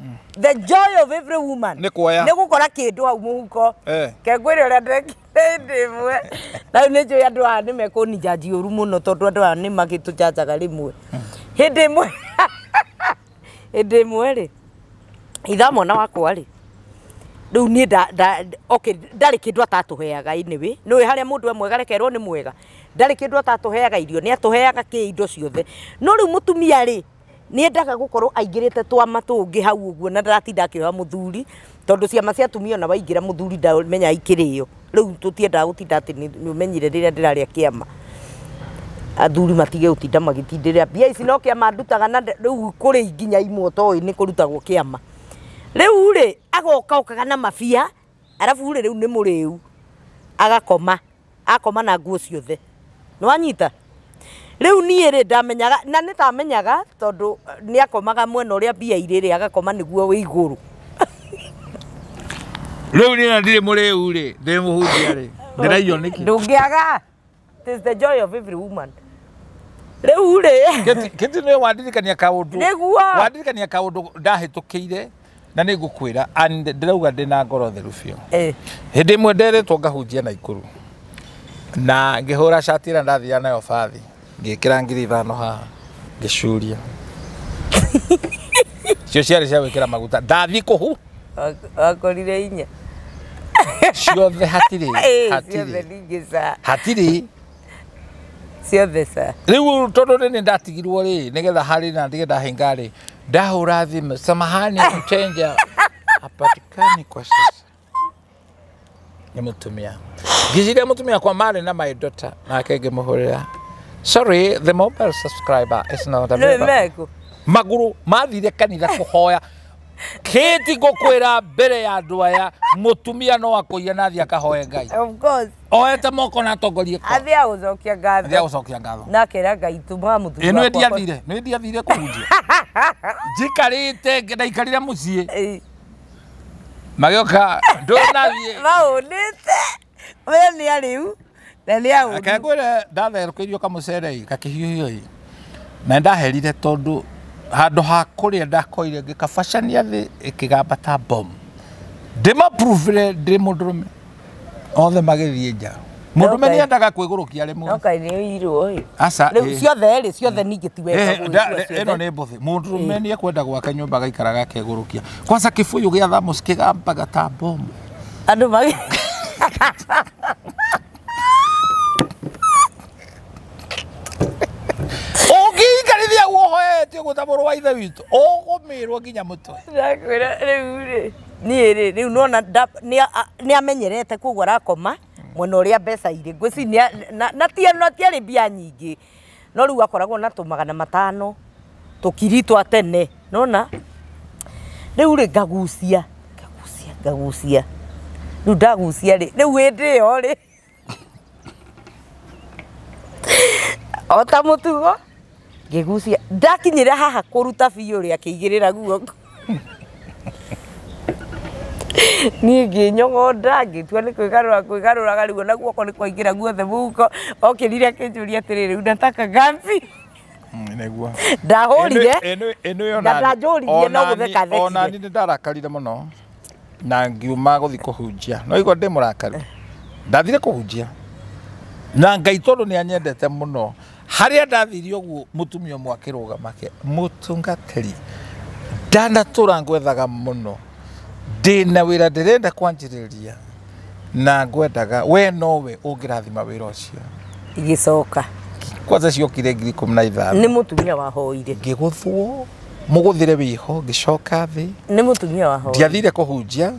The joy of every woman nĩ kuoya nĩ gũkora kĩndũ hau mũhuko. Ke ngwĩre ũrĩa ndekire hĩndĩ ĩmwe. Na rĩu nĩ njũĩ andũ aya nĩ mekũnjanji ũru mũno tondũ andũ aya nĩ magĩtũjanjaga rĩmwe. Hĩndĩ ĩmwe hĩndĩ ĩmwe rĩ itha mwana wakwa rĩ rĩu niĩ okay ndarĩ kĩndũ atatũheaga anyway. Nĩũĩ harĩa mũndũ e mwega rekerwo nĩ mwega. Ndarĩ kĩndũ atatũheaga irio nĩ atũheaga kĩ indo ciothe. No rĩu mũtumia rĩ nĩendaga gũkorwo aingĩrĩte twama tũngĩ hau ũguo na ndaratinda akĩoya mũthuri tondũ ciama cia atumia ona waingĩra mũthuri ndamenya ikĩrĩo. Rĩu tũtiendaga gũtinda atĩ nĩ ũmenyire rĩrĩa ndĩrarĩa kĩama. Athuri matige gũtinda magĩtindĩrĩra mbia ici no kĩama ndutaga na rĩu kũrĩ nginya imwe ũtoĩ nĩ kũrutagwo kĩama. Rĩu rĩ agoka okaga na mabia arabu rĩ rĩu nĩ mũrĩu agakoma akoma na nguo ciothe. Nĩwanyita? Rĩu niĩ rĩ ndamenyaga na nĩ tamenyaga tondũ nĩ akomaga mwena ũrĩa mbia irĩ rĩ agakoma nĩguo wĩ igũrũ. Rĩu niĩ na ndirĩ mũrĩu rĩ ndĩ mũhunjia rĩ ndĩraiywo nĩkĩ? Ndũngĩaga. It is the joy of every woman. Rĩu rĩ Kĩti nĩwe wandirikania kaũndũ. Nĩguo. Wandirikania kaũndũ ndahĩtũkĩire na nĩ ngũkwĩra and ndĩrauga ndĩna ngoro theru biũ. Hĩndĩ ĩmwe nderetwo ngahunjia Naikuru na ngĩhũra cati ĩrĩa ndathiaga nayo bathi ngĩkĩra 5,000 haha ngĩcuria cio ciarĩ cia gwĩkĩra maguta ndathiĩ kũhu Wakorire inya. Ciothe hatirĩ. Ciothe ningĩ ca. Hatirĩ. Ciothe ca. Rĩu tondũ nĩ ndatigirwo rĩ nĩgetha harĩ na ndige ndahinga rĩ ndahũra thimũ samahani mteja hapatikani kwa sasa. Nĩ mũtumia. Ngĩciria mũtumia kwa marĩ na my daughter nake ngĩmũhũrĩra sorry the mobile subscriber is not available. Magũrũ mathire kanitha kũhoya Kĩti ngũkwĩra mbere ya andũ aya mũtumia no akũiya na athiĩ akahoe Ngai. Of course. Oete moko na atongorie kwa. Athiĩ agũcokia ngatho. Athiĩ agũcokia ngatho. Na akera Ngai tũma mũthuri wakwa. Ĩ nĩ ndiathire, nĩ ndiathire kũhunjia. Njikarĩte ndaikarire mũciĩ. Magĩũka ndũnathiĩ. Maũnĩte. We nĩ arĩu na nĩ aũnu. Reke ngwĩre ndatherũkĩirio kamũcere ĩ gakĩhiũhio ĩ na ndaherire tondũ handũ ha kũrĩa ndakoire ngĩkabacania thĩ ĩkĩgamba ta bomu. Ndĩmapruvire ndĩ mũndũrũme othe magĩthiĩ nja. Mũndũrũme Okay. nĩendaga kwĩgũrũkia rĩmwe. No kaĩ nĩ ũirwo ĩ. Aca, Rĩu ĩ. ciothe rĩ, ciothe ningĩ ti wega gũgĩtua Ĩno ciothe. nĩ mbũthĩ. Mũndũrũme nĩ ekwenda gwake nyũmba agaikaraga akegũrũkia. Kwanza kĩbũyũ gĩa thermos kĩgambaga ta bomu. Andũ magĩ Ũngĩikarithia guohoetie ũguo ta mũrũ wa ithe witũ ũgũmĩrwo nginya mũtwe. Ndakwĩra rĩu rĩ, niĩ rĩ, rĩu nona nĩ amenyerete koguo arakoma mwena ũrĩa mbeca irĩ. Ngwĩciria na tiarĩ mbia nyingĩ. No rĩu akoragwo na tũ500 tũkiri twa tene, nona? Rĩu rĩ ngagucia, ngagucia, ngagucia. Rĩu ndagucia rĩ, rĩu hĩndĩ ĩyo rĩ o ta mũtugo ngĩgucia ndakinyĩra haha kũruta biũ rĩ akĩigĩrĩra guoko. Niĩ ngĩnyogonda ngĩtua nĩ kwĩgarũra kwĩgarũraga rĩu ona guoko nĩ kwaingĩra guothe mũhuko. Okĩrire akĩnjũria atĩrĩrĩ, unataka ngapi? Nĩguo. Ndahũrire Ĩno na ndanjũririe no gũtheka thekire. Ona niĩ nĩndarakarire mũno na ngiuma gũthiĩ kũhunjia. No igua ndĩ mũrakaru. Ndathire kũhunjia na Ngai tondũ nĩ anyendete mũno. Harĩa ndathire ũguo mũtumia ũmwe akĩrũgama ake, mũtungatĩri, ndanatũra ngwethaga mũno, ndĩna wĩra ndĩrenda kwanjĩrĩria na ngwendaga we nowe ũngĩrathima wĩra ũcio. Igĩcoka. Kwanza ciokire 15,000. Nĩ mũtumia wahoire. Ngĩgũthwo mũgũthĩre wĩho ngĩcoka thĩ. Nĩ mũtumia wahoire. Ndiathire kũhunjia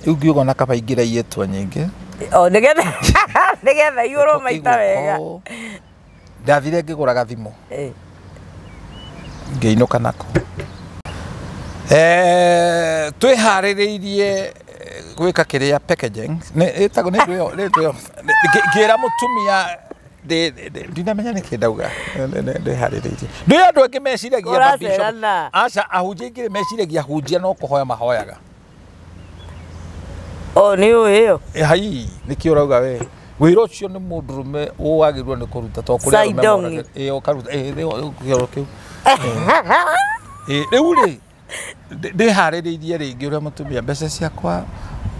rĩu ngiuga ona kaba ingĩra iyĩtwo nyingĩ. O nĩgetha nĩgetha iyũrwo maita wega. Ndathire ngĩgũra gathimũ. Ngĩinũka nako. Twĩharĩrĩirie gwĩka kĩrĩa packaging. Nĩ ĩtagwo nĩ ndũ ĩyo, nĩ ndũ ĩyo. Ngĩra mũtumia ndinamenya nĩkĩ ndauga. Ndĩharĩrĩirie. Nĩ andũ angĩ meciragia Ũracerana. Aca, ahunjia aingĩ meciragia ahunjia no kũhoya mahoyaga. O nĩ ũĩ ĩyo. Hai, nĩkĩ ũrauga we? Wĩra ũcio nĩ mũndũrũme wagĩrĩirwo nĩ kũruta to kũrĩa arũme Saidongi. moraga. Ũkaruta. Kĩoro kĩu. Rĩu rĩ, ndĩharĩrĩirie rĩngĩ ũrĩa mũtumia mbeca ciakwa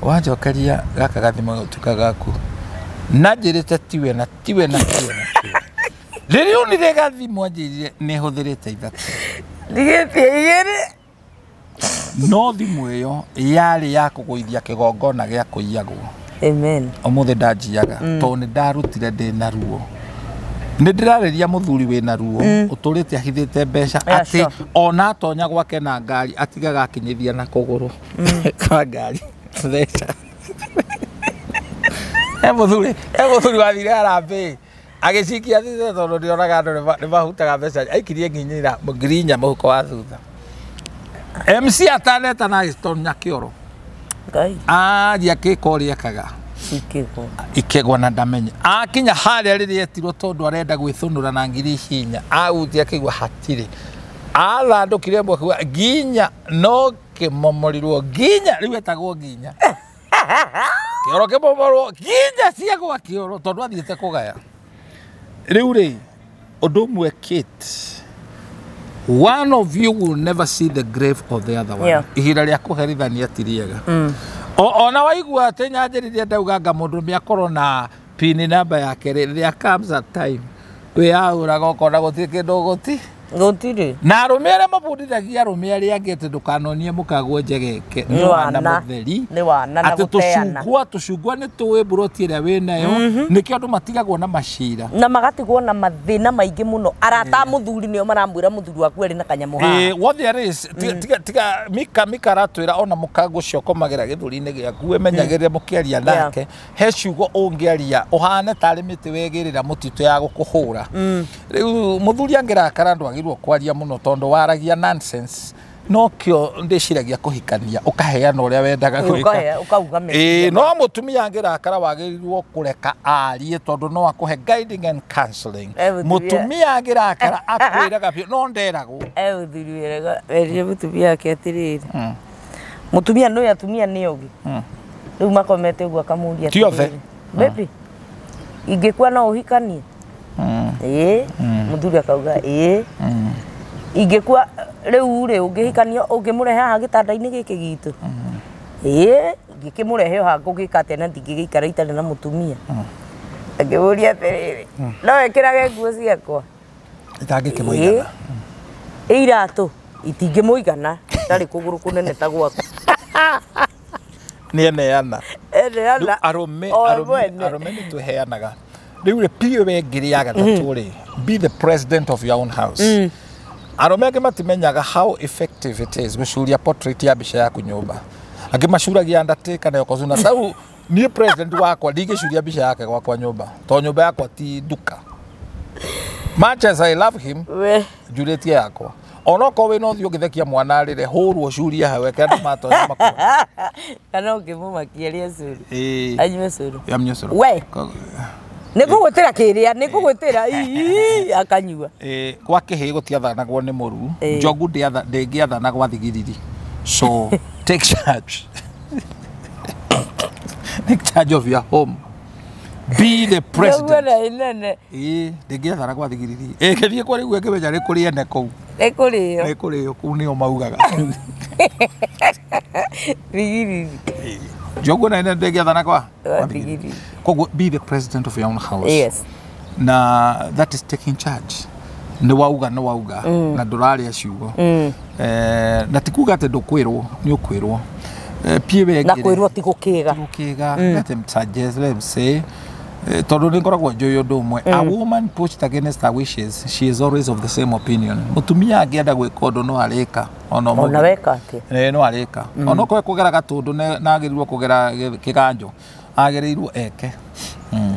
wanjokeria gaka gathimũ gatuĩka gaku. Na njĩrĩte tiwe na tiwe na tiwe na tiwe. Rĩrĩa onire gathimũ anjĩrire nĩ hũthĩrĩte 3. Ndigĩtie 2. No thimũ ĩyo yarĩ ya kũgũithia kĩgongona gĩa kũiyagwo. Amen. Ũmũthĩ ndanjiaga tondũ nĩ ndarutire ndĩ na ruo. Nĩ ndĩrarĩria mũthuri wĩna ruo ũtũrĩte ahithĩte mbeca atĩ ona atonya gwake na ngari atigaga akinyithia na kũgũrũ kwa ngari mbeca. He mũthuri wathire harambee agĩcikia thutha tondũ ndionaga andũ nĩ mahutaga mbeca aikirie nginyĩra 4,000 mũhuko wa thutha. MC ataneta na agĩtonya kĩoro. Ngai. Aria kĩko ũrĩa ekaga. Ikĩgwa. Ikĩgwa na ndamenye. Akinya harĩa rĩrĩa etirwo tondũ arenda gwĩthũnũra na 4,000 ahutia akĩigua hatirĩ. Athandũkire ĩmwe akiuga nginya no kĩmomorirwo nginya rĩu etagwo nginya. Kĩoro kĩmomorwo nginya ciagwa kĩoro tondũ athiĩte kũgaya. Rĩu rĩ, ũndũ ũmwe Kate, one of you will never see the grave of the other one. Yeah. Ihinda rĩa kũherithania ti rĩega. Ona waigua atĩ nyanjĩrĩria ndauga anga mũndũrũme akorwo na pin namba yake rĩ, there comes a time wĩyaũraga ũkona gũtirĩ kĩndũ ũgũti. Gũtirĩ. Na arũme arĩa mabundithagia arũme arĩa angĩ atĩ ndũkanonie mũkagwo njegeke nĩ wana mũtheri. Nĩ wana na Atĩ gũteana. tũcungwa nĩ tũĩ mburoti ĩrĩa wĩnayo nĩkĩo andũ matigagwo na macira. Na magatigwo na mathĩna maingĩ mũno. Arata a mũthuri nĩo maramwĩra mũthuri waku arĩ na kanyamũ haha. What there is, tiga Mika aratwĩra ona mũkango ũcio ũkomagĩra gĩthũri-inĩ gĩaku wĩmenyagĩrĩre mũkĩaria nake he ciugo ũngĩaria ũhane tarĩ mĩtĩ wegĩrĩra mũtitũ ya gũkũhũra. Rĩu mũthuri angĩrakara ndwagĩrĩirwo kwaria mũno tondũ waragia nonsense nokĩo ndĩciragia kũhikania ũkaheana ũrĩa wendaga gwĩka. Ũkauga meciria. No mũtumia angĩrakara wagĩrĩirwo kũreka arie tondũ no akũhe guiding and counseling. Mũtumia angĩrakara akwĩraga biũ no nderagwo. Mũthuri weraga erire mũtumia wake atĩrĩrĩ, Mutumia no atumia nĩ ogi. Rĩu makomete ũguo akamũria. Ti othe. Baby. Ingĩkua no ũhikanie. Ĩĩ. Mũthuri akauga ĩĩ. Ingĩkua rĩu rĩ ũngĩhikanio ũngĩmũrehe haha gĩtanda-inĩ gĩkĩ gitũ. Ĩĩ, ngĩkĩmũrehe haha ngũgĩka atĩa na ndingĩgĩikara itarĩ na mũtumia. Akĩmũria atĩrĩrĩ, no ĩkĩrage nguo ciakwa. Itangĩkĩmũigana. Ĩ iratũ itingĩmũigana itarĩ kũgũrũ kũnene ta gwaku. Nĩ eneana. Eneana. Arũme arũme nĩ twĩheanaga. Rĩu rĩ piũ we ngiri ya gatatũ rĩ, be the president of your own house. Arũme angĩ matimenyaga how effective it is gũcuria portrait ya mbica yaku nyũmba. Angĩ macuragia Undertaker na Yokozuna. Sau niĩ president wakwa ndingĩcuria mbica yake gwakwa nyũmba tondũ nyũmba yakwa ti nduka. Much as I love him, njurĩtie yakwa. Onokorwo wĩna ũthiũ ũngĩthekia mwana rĩrĩ hũrwo ũcurie hau eke andũ matonya makuone. Kana ũngĩmũmakia arĩe cũrũ. Anyue cũrũ. Anyue cũrũ. We. Nĩngũgwĩtĩra kĩrĩa, nĩngũgwĩtĩra ii akanyua. Kwa kĩhĩ gũtiathanagwo nĩ mũru, njogu ndĩngĩathana gwa thigiriri. So take charge. Take charge of your home. Be the president. Ndĩngĩathana gwa thigiriri. Ĩgĩthiĩ kwa rĩu ĩngĩmenya nĩ kũrĩ ene kũu. Nĩ kũrĩo. Nĩ kũrĩo kũu nĩo maugaga. Thigiriri. Njogu na ene ndĩngĩathana kwa thigiriri. Koguo be the president of your own house. Yes. Na that is taking charge. Nĩ wauga nĩ wauga na ndũraria ciugo. Na ti kuga atĩ ndũkwĩrwo, nĩ ũkwĩrwo. Na kwĩrwo ti gũkĩga. Gũkĩga. Let them suggest, let them say. Tondũ nĩ ngoragwo njũĩ ũndũ ũmwe. A woman pushed against her wishes, she is always of the same opinion. Mũtumia angĩenda gwĩka ũndũ no arĩka. Ona weka atĩa? No arĩka. Onokorwo kũgera gatũndũ na agĩrĩirwo kũgera kĩganjo, agĩrĩirwo eke.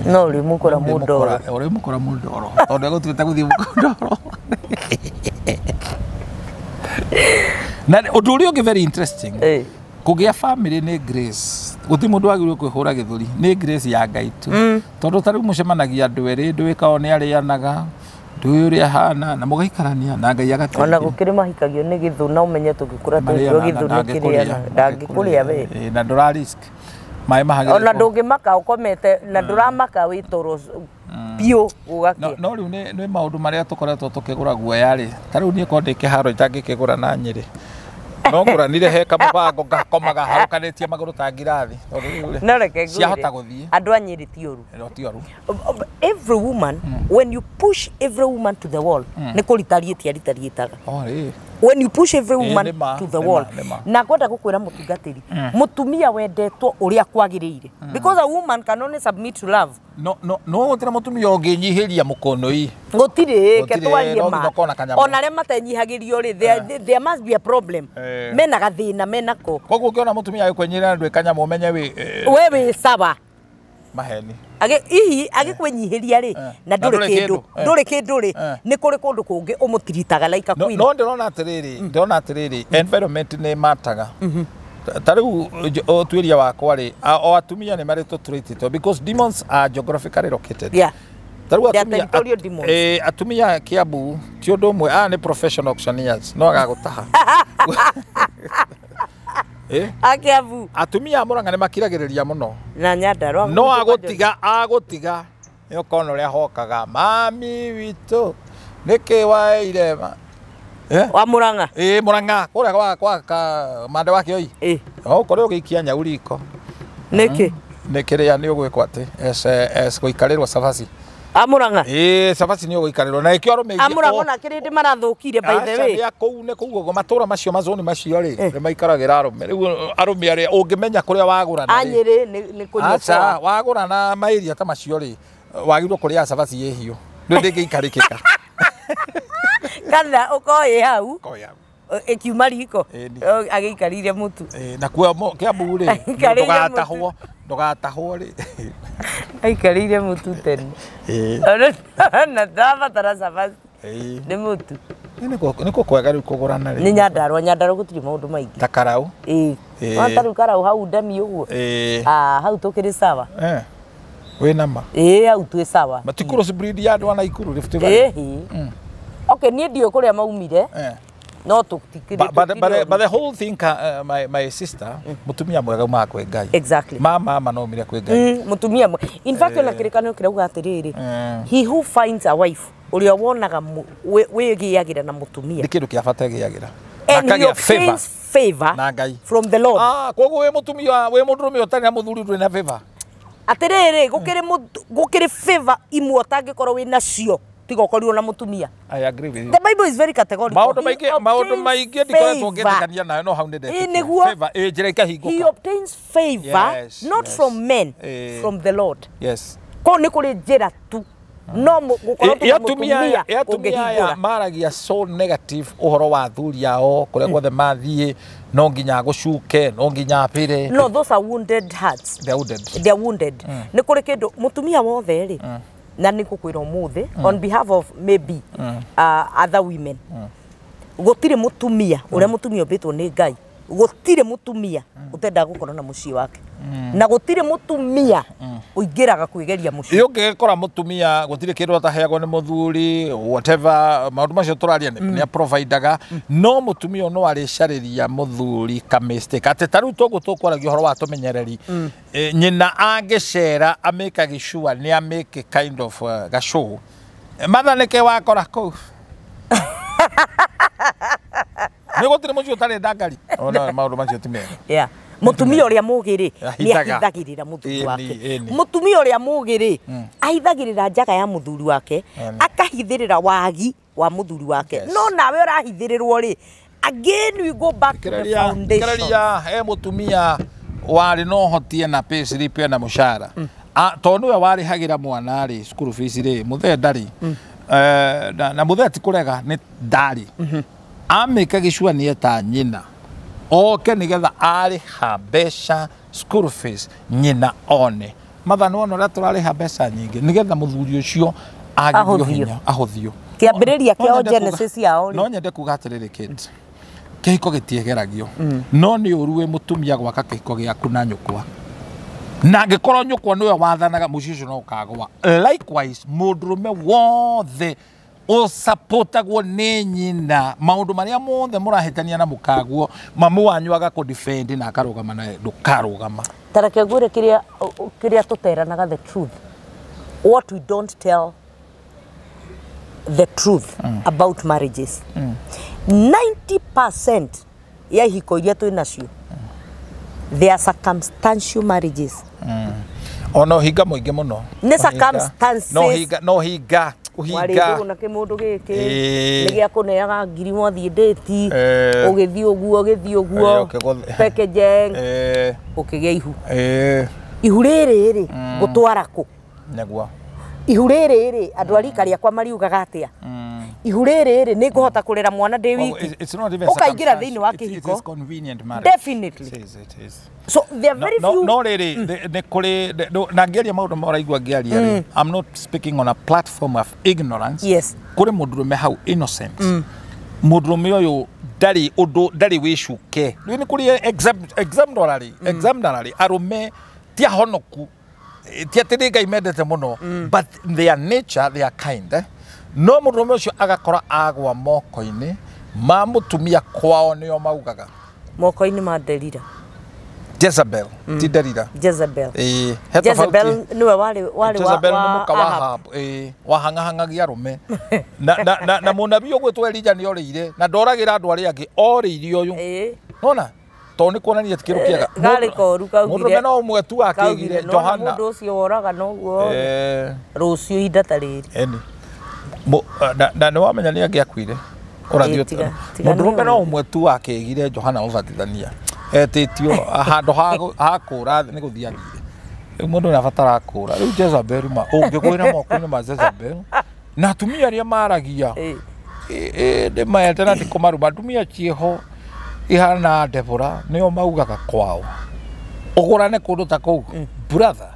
No ũrĩmũkora mũndoro. Ũrĩmũkora mũndoro. Tondũ egũtuĩte gũthiĩ mũndoro. Na ũndũ ũrĩa ũngĩ very interesting. Kũgĩa family nĩ grace. Gũtirĩ mũndũ wagĩrĩirwo kwĩhũra gĩthũri. Nĩ grace ya Ngai tu. Tondũ ta rĩu mũcemanagia andũ erĩ, ndũĩ kao nĩ arĩanaga, ndũĩ ũrĩa ahana, na mũgaikarania na Ngai agateithia. Ona gũkĩrĩ mahikagio nĩ gĩthũ na ũmenye tũngĩkũra tũĩ gĩthũ nĩ kĩrĩanaga. Ndangĩkũrĩa we. Na ndũra risk. Maĩ mahagĩrĩtwo. Ona ndũngĩmaka ũkomete na ndũramaka wĩ toro biũ gũgakĩa. No rĩu nĩ maũndũ marĩa tũkoretwo tũkĩgũra guoya rĩ. Ta rĩu niĩ korwo ndĩ kĩharo itangĩkĩgũra na Nyĩrĩ. No ngũranire he kamũbango ngakomaga harũkanĩtie magũrũ ta ngirathi. No reke ngwĩre. Ciahota gũthiĩ. Andũ a Nyĩrĩ ti ũru. No ti ũru. Every woman, when you push every woman to the wall, nĩ kũritariĩtie aritariĩtaga. When you push every woman to the wall, na ngwenda gũkwĩra mũtungatĩri, mũtumia wendetwo ũrĩa kwagĩrĩire. Because a woman can only submit to love. No no no gũtirĩ mũtumia ũngĩnyihĩria mũkono-i. Gũtirĩ, ke twarie ma. Ona arĩa matenyihagĩrio rĩ, there must be a problem. Mena gathĩna menako. Koguo ũngĩona mũtumia agĩkwenyĩra na ndwĩ kanyamũ ũmenye wĩ we wĩ sawa. Maheni. Hihi agĩkwenyihĩria rĩ na ndũrĩ kĩndũ, ndũrĩ kĩndũ rĩ, nĩ kũrĩ kũndũ kũngĩ ũmũtiritaga like a queen. No ndĩrona atĩrĩrĩ, ndĩrona atĩrĩrĩ, environment nĩ mataga. Ta rĩu ũtuĩria wakwa rĩ, o atumia nĩ marĩ tũtũrĩtĩtwo because demons are geographically located. Yeah. Ta rĩu atumia Kiambu ti ũndũ ũmwe, aya nĩ professional auctioneers, no agagũtaha. Akiambu. Atumia a Murang'a nĩ makiragĩrĩria mũno. Na Nyandarua. No agũtiga agũtiga nĩ ũkona ũrĩa hokaga mami witũ nĩkĩ waeire wa Murang'a. Murang'a kũrĩa kwa mande wa Kĩoi. No ũkorwo ũgĩikia nyau riko. Nĩkĩ? Nĩ kĩrĩa nĩ ũgwĩkwo atĩ es gũikarĩrwo cabaci. A Murang'a. Cabaci nĩ ũgũikarĩrwo na ĩkĩo arũme aingĩ. A Murang'a ona kĩrĩndĩ marathũkire by the way. Aca kũu nĩ kũu ũguo matũra macio mazoni macio rĩ nĩ maikaragĩra arũme. Rĩu arũme arĩa ũngĩmenya kũrĩa wagũrana rĩ. A Nyĩrĩ nĩ kũnyua. Aca wagũrana mairia ta macio rĩ wagĩrĩirwo kũrĩa cabaci ĩ hiũ. Ndũ ndĩngĩikarĩkĩka. Kana ũkorwo ĩ hau. Ĩkiuma riko agĩikarĩire mũtu. Na kuo Kiambu rĩ ndũgatahwo ndũgatahwo rĩ. Aikarĩire mũtu tene. Na ndabatara cabaci. Nĩ mũtu. Nĩ kwega rĩu kũgũrana rĩ. Nĩ Nyandarua, Nyandarua gũtirĩ maũndũ maingĩ. Ta Karau. Ta rĩu Karau hau ndemi ũguo. Hau tũkĩrĩ sawa. Wĩ nama. Hau twĩ sawa. Mati cross breed ya andũ a Naikuru Rift Valley. Okay, niĩ ndiũĩ kũrĩa maumire. No tũtikĩrĩ. But the whole thing, my sister, mutumia mwega umaga kwĩ Ngai. Exactly. Mama no umire kwĩ Ngai. Mutumia in fact ona kĩrĩkanĩro kĩrauga atĩrĩrĩ, he who finds a wife, ũrĩa wonaga wĩgĩagĩra na mũtumia nĩ kĩndũ kĩa bata ĩgĩagĩra. And he obtains favor na Ngai from the Lord. Koguo wĩ mũtumia, wĩ mũndũrũme ũtarĩ na mũthuri ndũrĩ na favor. Atĩrĩrĩ, gũkĩrĩ favor imwe ũtangĩkorwo wĩ nacio tiga ũkorirwo na mũtumia. I agree with you. The Bible is very categorical. Maũndũ maingĩ ndikoretwo ngĩtĩkania nayo, no hau nĩ ndetĩkia. Favor, njĩra ikahingũka. He obtains favor, yes, not yes, from men, from the Lord. Yes. Kũu nĩ kũrĩ njĩra tu. No gũkorwo tu na mũtumia atumia aya maragia so negative ũhoro wa athuri ao kũrĩa guothe mathiĩ, no nginya gũcuke, no nginya apĩre. No, those are wounded hearts. They are wounded. They are wounded. Nĩ kũrĩ kĩndũ mũtumia wothe rĩ, na nĩ ngũkwĩra ũmũthĩ on behalf of maybe other women, gũtirĩ mũtumia ũrĩa mũtumia ũmbĩtwo nĩ Ngai, gũtirĩ mũtumia ũtendaga gũkorwo na mũciĩ wake, na gũtirĩ mũtumia ũingĩraga kwĩgeria mũciĩ. Ũngĩgĩkora mũtumia gũtirĩ kĩndũ ataheagwo nĩ mũthuri, whatever maũndũ macio tũraria nĩ aprovidaga, no mũtumia ũyũ no arĩcarĩria mũthuri ka mistake. Atĩ ta rĩu toguo tũkwaragia ũhoro wa tũmenyereri, nyina angĩcera amĩka gĩcua nĩ amĩke kind of gacũ. Matha nĩkĩ wakora kũu? Nĩ gũtirĩ mũciĩ ũtarĩ ndangari. Ona maũndũ macio ti mega. Yeah. Mũtumia ũrĩa mũũgĩ rĩ, nĩ ahithagĩrĩra mũthuri wake. Mũtumia ũrĩa mũũgĩ rĩ, ahithagĩrĩra njaga ya mũthuri wake, akahithĩrĩra wagi wa mũthuri wake. No nawe ũrahithĩrĩrwo rĩ, again we go back to the foundation. Kĩrĩria he mũtumia warĩ na ũhoti ena pay slip ena mũcara. Tondũ nĩwe warĩhagĩra mwana rĩ school fees rĩ, mũthee ndarĩ. Na mũthee ti kũrega nĩ ndarĩ. Amĩka gĩcua nĩ eta nyina oke nĩgetha arĩha mbeca school fees nyina one. Matha nĩ wona ũrĩa tũrarĩha mbeca nyingĩ nĩgetha mũthuri ũcio agithio hinya, ahũthio. Kĩambĩrĩria kĩao Genesis yao rĩ. No nyende kuga atĩrĩrĩ kids, kĩhiko gĩtiegeragio, no nĩ ũru wĩ mũtumia gwaka kĩhiko gĩaku na nyũkwa, na angĩkorwo nyũkwa nĩwe wathanaga mũciĩ ũcio no ũkagũa. Likewise mũndũrũme wothe ũsapotagwo nĩ nyina maũndũ marĩa mothe mũrahĩtania na mũkaguo, mamu wanyu agakũ-defend na akarũgama nawe, ndũkarũgama. Ta reke ngwĩre kĩrĩa tũteranaga the truth. What we don't tell the truth about marriages. 90% ya ihiko iria twĩ nacio, they are circumstantial marriages. Ona ũhinga mũingĩ mũno. Nĩ circumstances. No hinga. Warĩ na kĩmũndũ gĩkĩ nĩ gĩa kũneaga ngiri mwathiĩ ndĩti, ũgĩthiĩ ũguo ũgĩthiĩ ũguo, packaging, ũkĩgĩa ihu. Ihu rĩrĩ rĩ ngũtwara kũ? Nĩguo. Ihu rĩrĩ rĩ andũ a rika rĩakwa mariugaga atĩa? Ihu rĩrĩ rĩ nĩ ngũhota kũrera mwana ndĩ wiki? Ũkaingĩra thĩinĩ wa kĩhiko. It is convenient marriage. Definitely. It is. So there are very few. No rĩrĩ nĩ kũrĩ na ngĩaria maũndũ ma ũraigua ngĩaria rĩ, I'm not speaking on a platform of ignorance. Yes. Kũrĩ mũndũrũme hau innocent. Mũndũrũme ũyũ ndarĩ ũndũ, ndarĩ wĩcuke. Rĩu nĩ kũrĩ exemplary arũme ti ahonoku, ti atĩ nĩ Ngai mendete mũno, but their nature, they are kind. No mũndũrũme ũcio agakora agwa moko-inĩ ma mũtumia kwao nĩo maugaga. Moko-inĩ ma Delila. Jezebel, ti Delila. Jezebel. Jezebel nĩwe warĩ wa Jezebel nĩ mũka wa Ahab, wahang'ahang'agia arũme. Na mũnabii ũgwĩtwo Elija nĩ orĩire na ndoragĩra andũ arĩa angĩ, orĩire ũyũ. Nona? Tondũ nĩ kuonania ti kĩndũ kĩega. Garĩ koru kaugire. Mũndũrũme no ũmwe tu akĩgire Johana. Mũndũ ũcio woraga noguo rũciũ ihinda ta rĩrĩ. Eni. Na nĩ wamenya nĩ angĩakuire. Ũrathiĩ mũndũrũme no ũmwe tu akĩgire Johana Mũbatithania. Etĩtio handũ ha kũra nĩ gũthiĩ athire. Rĩu mũndũ nĩ abatara kũra. Rĩu Jezebel ma ũngĩgwĩra moko-inĩ ma Jezebel na atumia arĩa maragia ndĩmaete na ndikũmaruma, atumia ciĩho ihana Deborah nĩo maugaga kwao ũgũrane kũndũ ta kũu brother.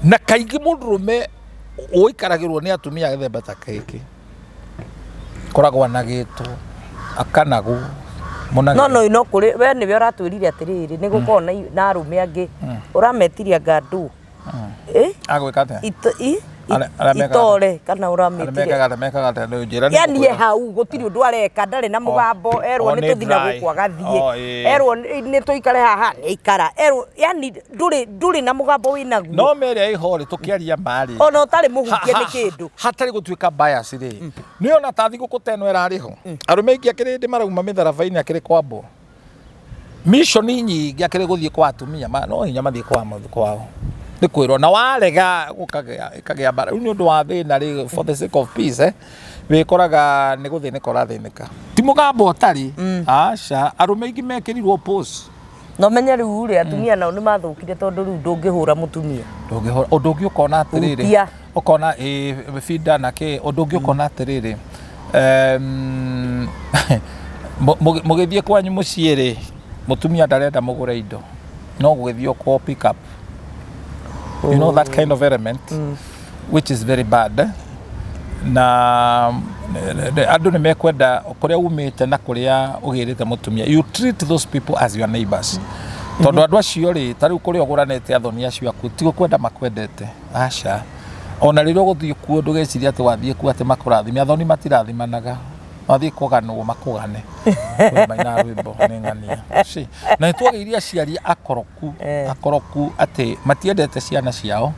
Na kaingĩ mũndũrũme ũikaragĩrwo nĩ atumia gĩthemba ta gĩkĩ koragwo anagĩtwo akanagwo. No no kũrĩ we nĩwe ũratwĩrire atĩrĩrĩ nĩ gũkorwo na arũme angĩ ũrametiria ngandũ. Agwĩka atĩa? Itore kana ũramĩtire. Mekaga atĩa rĩu njĩra nĩ Yani ye ngũkwĩra. Hau gũtirĩ ũndũ areka, ndarĩ na mũgambo, erwo Oh, nĩ nĩ tũthiĩ na dry. gũkũ agathiĩ, Oh, ĩĩ. erwo nĩ tũikare haha nĩ aikara, erwo yani ndũrĩ na mũgambo wĩnaguo. No mere ĩho rĩ, tũkĩaria marĩ Ona ũtarĩ mũhutie nĩ kĩndũ. Hatarĩ gũtuĩka bias rĩ, nĩ ona ta thigũkũ ta ĩno ĩrarĩ ho, arũme aingĩ akĩrĩ ndĩ marauma mĩtharaba-inĩ akĩrĩ kwambwo mission nyingĩ akĩrĩ gũthiĩ kwa atumia no hinya mathiĩ kwa kwao nĩ kwĩrwo na warega gũkagĩa ĩkagĩa mbara. Rĩu nĩ ũndũ wa thĩna rĩ, for the sake of peace, wĩkoraga nĩ gũthĩnĩka ũrathĩnĩka, ti mũgambo ũtarĩ. Aca, arũme aingĩ mekĩrirwo post. No menye rĩu rĩ, atumia nao nĩ mathũkire tondũ rĩu ndũngĩhũra mũtumia. Ndũngĩhũra. Ũndũ ũngĩ ũkona atĩrĩrĩ, Hutia. Ũkona ĩ binda na kĩ. Ũndũ ũngĩ ũkona atĩrĩrĩ, mũgĩthiĩ kwanyu mũciĩ rĩ, mũtumia ndarenda mũgũre indo, no gũgĩthiĩ ũkwo pick up, you know, that kind of element, which is very bad, eh? Na andũ nĩ mekwenda kũrĩa umĩte na kũrĩa ũgĩrĩte mũtumia, you treat those people as your neighbors, tondũ andũ acio rĩ, ta rĩu kũrĩa ũgũranĩte athoni acio aku ti gũkwenda makwendete, aca. Ona rĩrĩa ũgũthiĩ kuo, ndũgecirie atĩ wathiĩ kuo atĩ makũrathime. Athoni matirathimanaga, wathiĩ kũganwo makũgane. Kwĩ maina rwĩmbo nĩ ng'ania. Na nĩ twagĩire aciari akoroku, akoroku atĩ matiendete ciana ciao,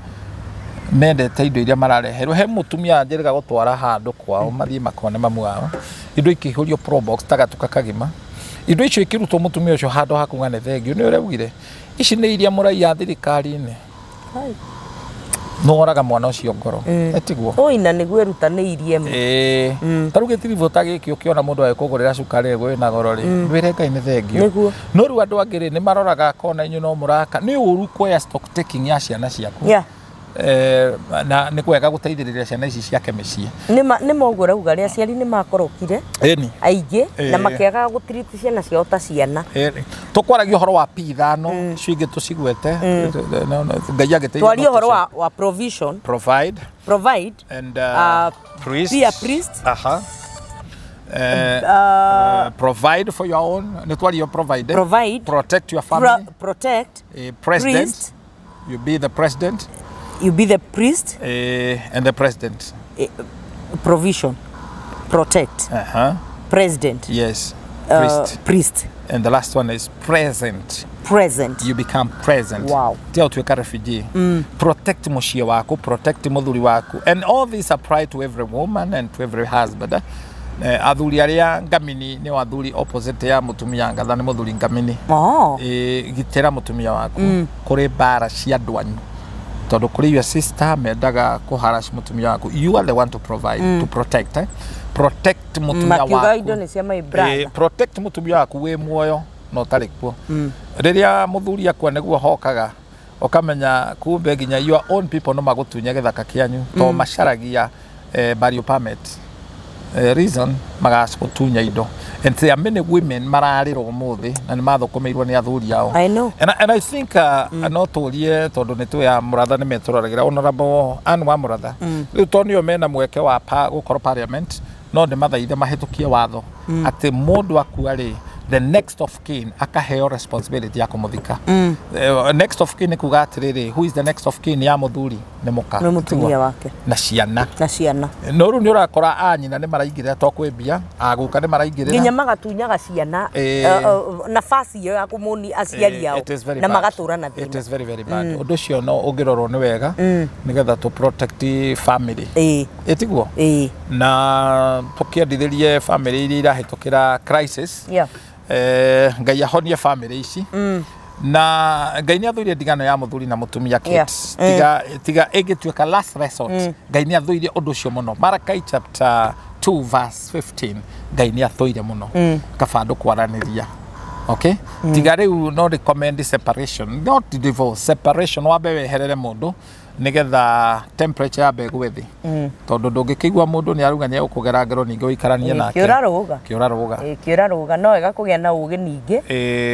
mendete indo iria marareherwo. He mũtumia njĩrĩga gũtwara handũ kwao mathiĩ makone mamu wao, indo ikĩihũrio probox ta gatuka kagima, indo icio ikĩrutwo, mũtumia ũcio handũ ha kuga nĩ thengio nĩ ũrĩa augire ici nĩ iria mũraiya thirikari-inĩ. Nĩworaga mwana ũcio ngoro, etiguo? Oi, na nĩguo erutanĩirie ma. Ĩĩ, ta rĩu gĩtiribũ ta gĩkĩ, ũkĩona mũndũ agĩkũgũrĩra cukari wĩna goro rĩ, ndwĩre Ngai nĩ thengio. Nĩguo. No rĩu andũ angĩ rĩ, nĩ maroraga kona inyuĩ no mũraka nĩ ũru kuoya stock taking ya ciana ciaku. Na nĩ kwega gũteithĩrĩria ciana ici ciake mĩciĩ. Nĩ moguo rauga rĩ, aciari nĩ makorokire ĩni aingĩ na Ĩĩ. makĩaga gũtiriti ciana ciao ta ciana. Ĩni tũkwaragia ũhoro wa P ithano, icio ingĩ tũcigwete. Ngai agĩteithia. Twarie ũhoro wa provision. Provide. Provide. And priest. Be a priest. Aha. Provide for your own, nĩ twario provide, eh? Provide. Protect your family. Protect. President. Priest. You be the president. You be the priest. And the president. Provision, protect, president. Yes, priest. Priest. And the last one is present. Present. You become present. Wow. Tia ũtuĩka refugee. Protect mũciĩ waku, protect mũthuri waku, and all this apply to every woman and to every husband, eh? Athuri arĩa ngamini nĩ athuri opposite ya mũtumia ngatha, nĩ mũthuri ngamini. Oh. Gitĩra mũtumia waku kũrĩ mbara cia andũ anyu, tondũ kũrĩ your sister mendaga kũharass mũtumia waku. You are the one to provide, to protect, eh? Protect mũtumia Makiuga waku. indo nĩ cia my brother. Protect mũtumia waku wĩ muoyo na ũtarĩ kuo. Rĩrĩa mũthuri akua nĩguo hokaga ũkamenya kumbe nginya your own people no magũtunye gĩthaka kĩanyu, to macaragia burial permit, reason magacũtunya indo. And there are many women mararĩra ũmũthĩ na nĩ mathũkũmĩirwo nĩ athuri ao. I know. And I think no tũrie, tondũ nĩ tũĩ ya Mũratha nĩ metũroragĩra, Honorable Anne wa Mũratha, rĩu tondũ nĩo mena mweke wa gũkorwo parliament, no nĩ mathaithe mahĩtũkie watho atĩ mũndũ akua rĩ, the next of kin akaheo responsibility ya kũmũthika. Next of kin nĩ kuga atĩrĩrĩ, who is the next of kin ya mũthuri? Nĩ mũka. Nĩ mũtumia wake. Na ciana. Na ciana. No rĩu nĩ ũrakora anyina nĩ maraingĩrĩra, to kwĩ mbia agũka nĩ maraingĩrĩra. Nginya magatunyaga ciana nafasi ĩyo ya kũmũni aciari ao It is very na bad. magatũra na It thĩna. is very very bad. Ũndũ ũcio no ũngĩrorwo nĩ wega nĩgetha tũ protect family. Ĩtiguo? Ĩĩ. Na tũkĩendithĩrie family iria irahĩtũkĩra crisis. Ngai ahonie family ici, na Ngai nĩ athũire ndigano ya mũthuri na mũtumia. Kate, tiga ĩngĩtuĩka last resort. Ngai nĩ athũire ũndũ ũcio mũno. Malachi chapter 2 verse 15, Ngai nĩ athũire mũno kaba andũ kwaranĩria, okay? Tiga rĩu no recommend separation, not divorce, separation. Wambe weherere mũndũ nĩgetha temperature yambe ĩgwe thĩ, tondũ ndũngĩkĩigua mũndũ nĩ arauga nĩ egũkũgera ngero ningĩ ũikaranie nake. Kĩũra rũga. Kĩũra rũga. Ĩĩ, kĩũra rũga no wega kũgĩa na ũgĩ ningĩ.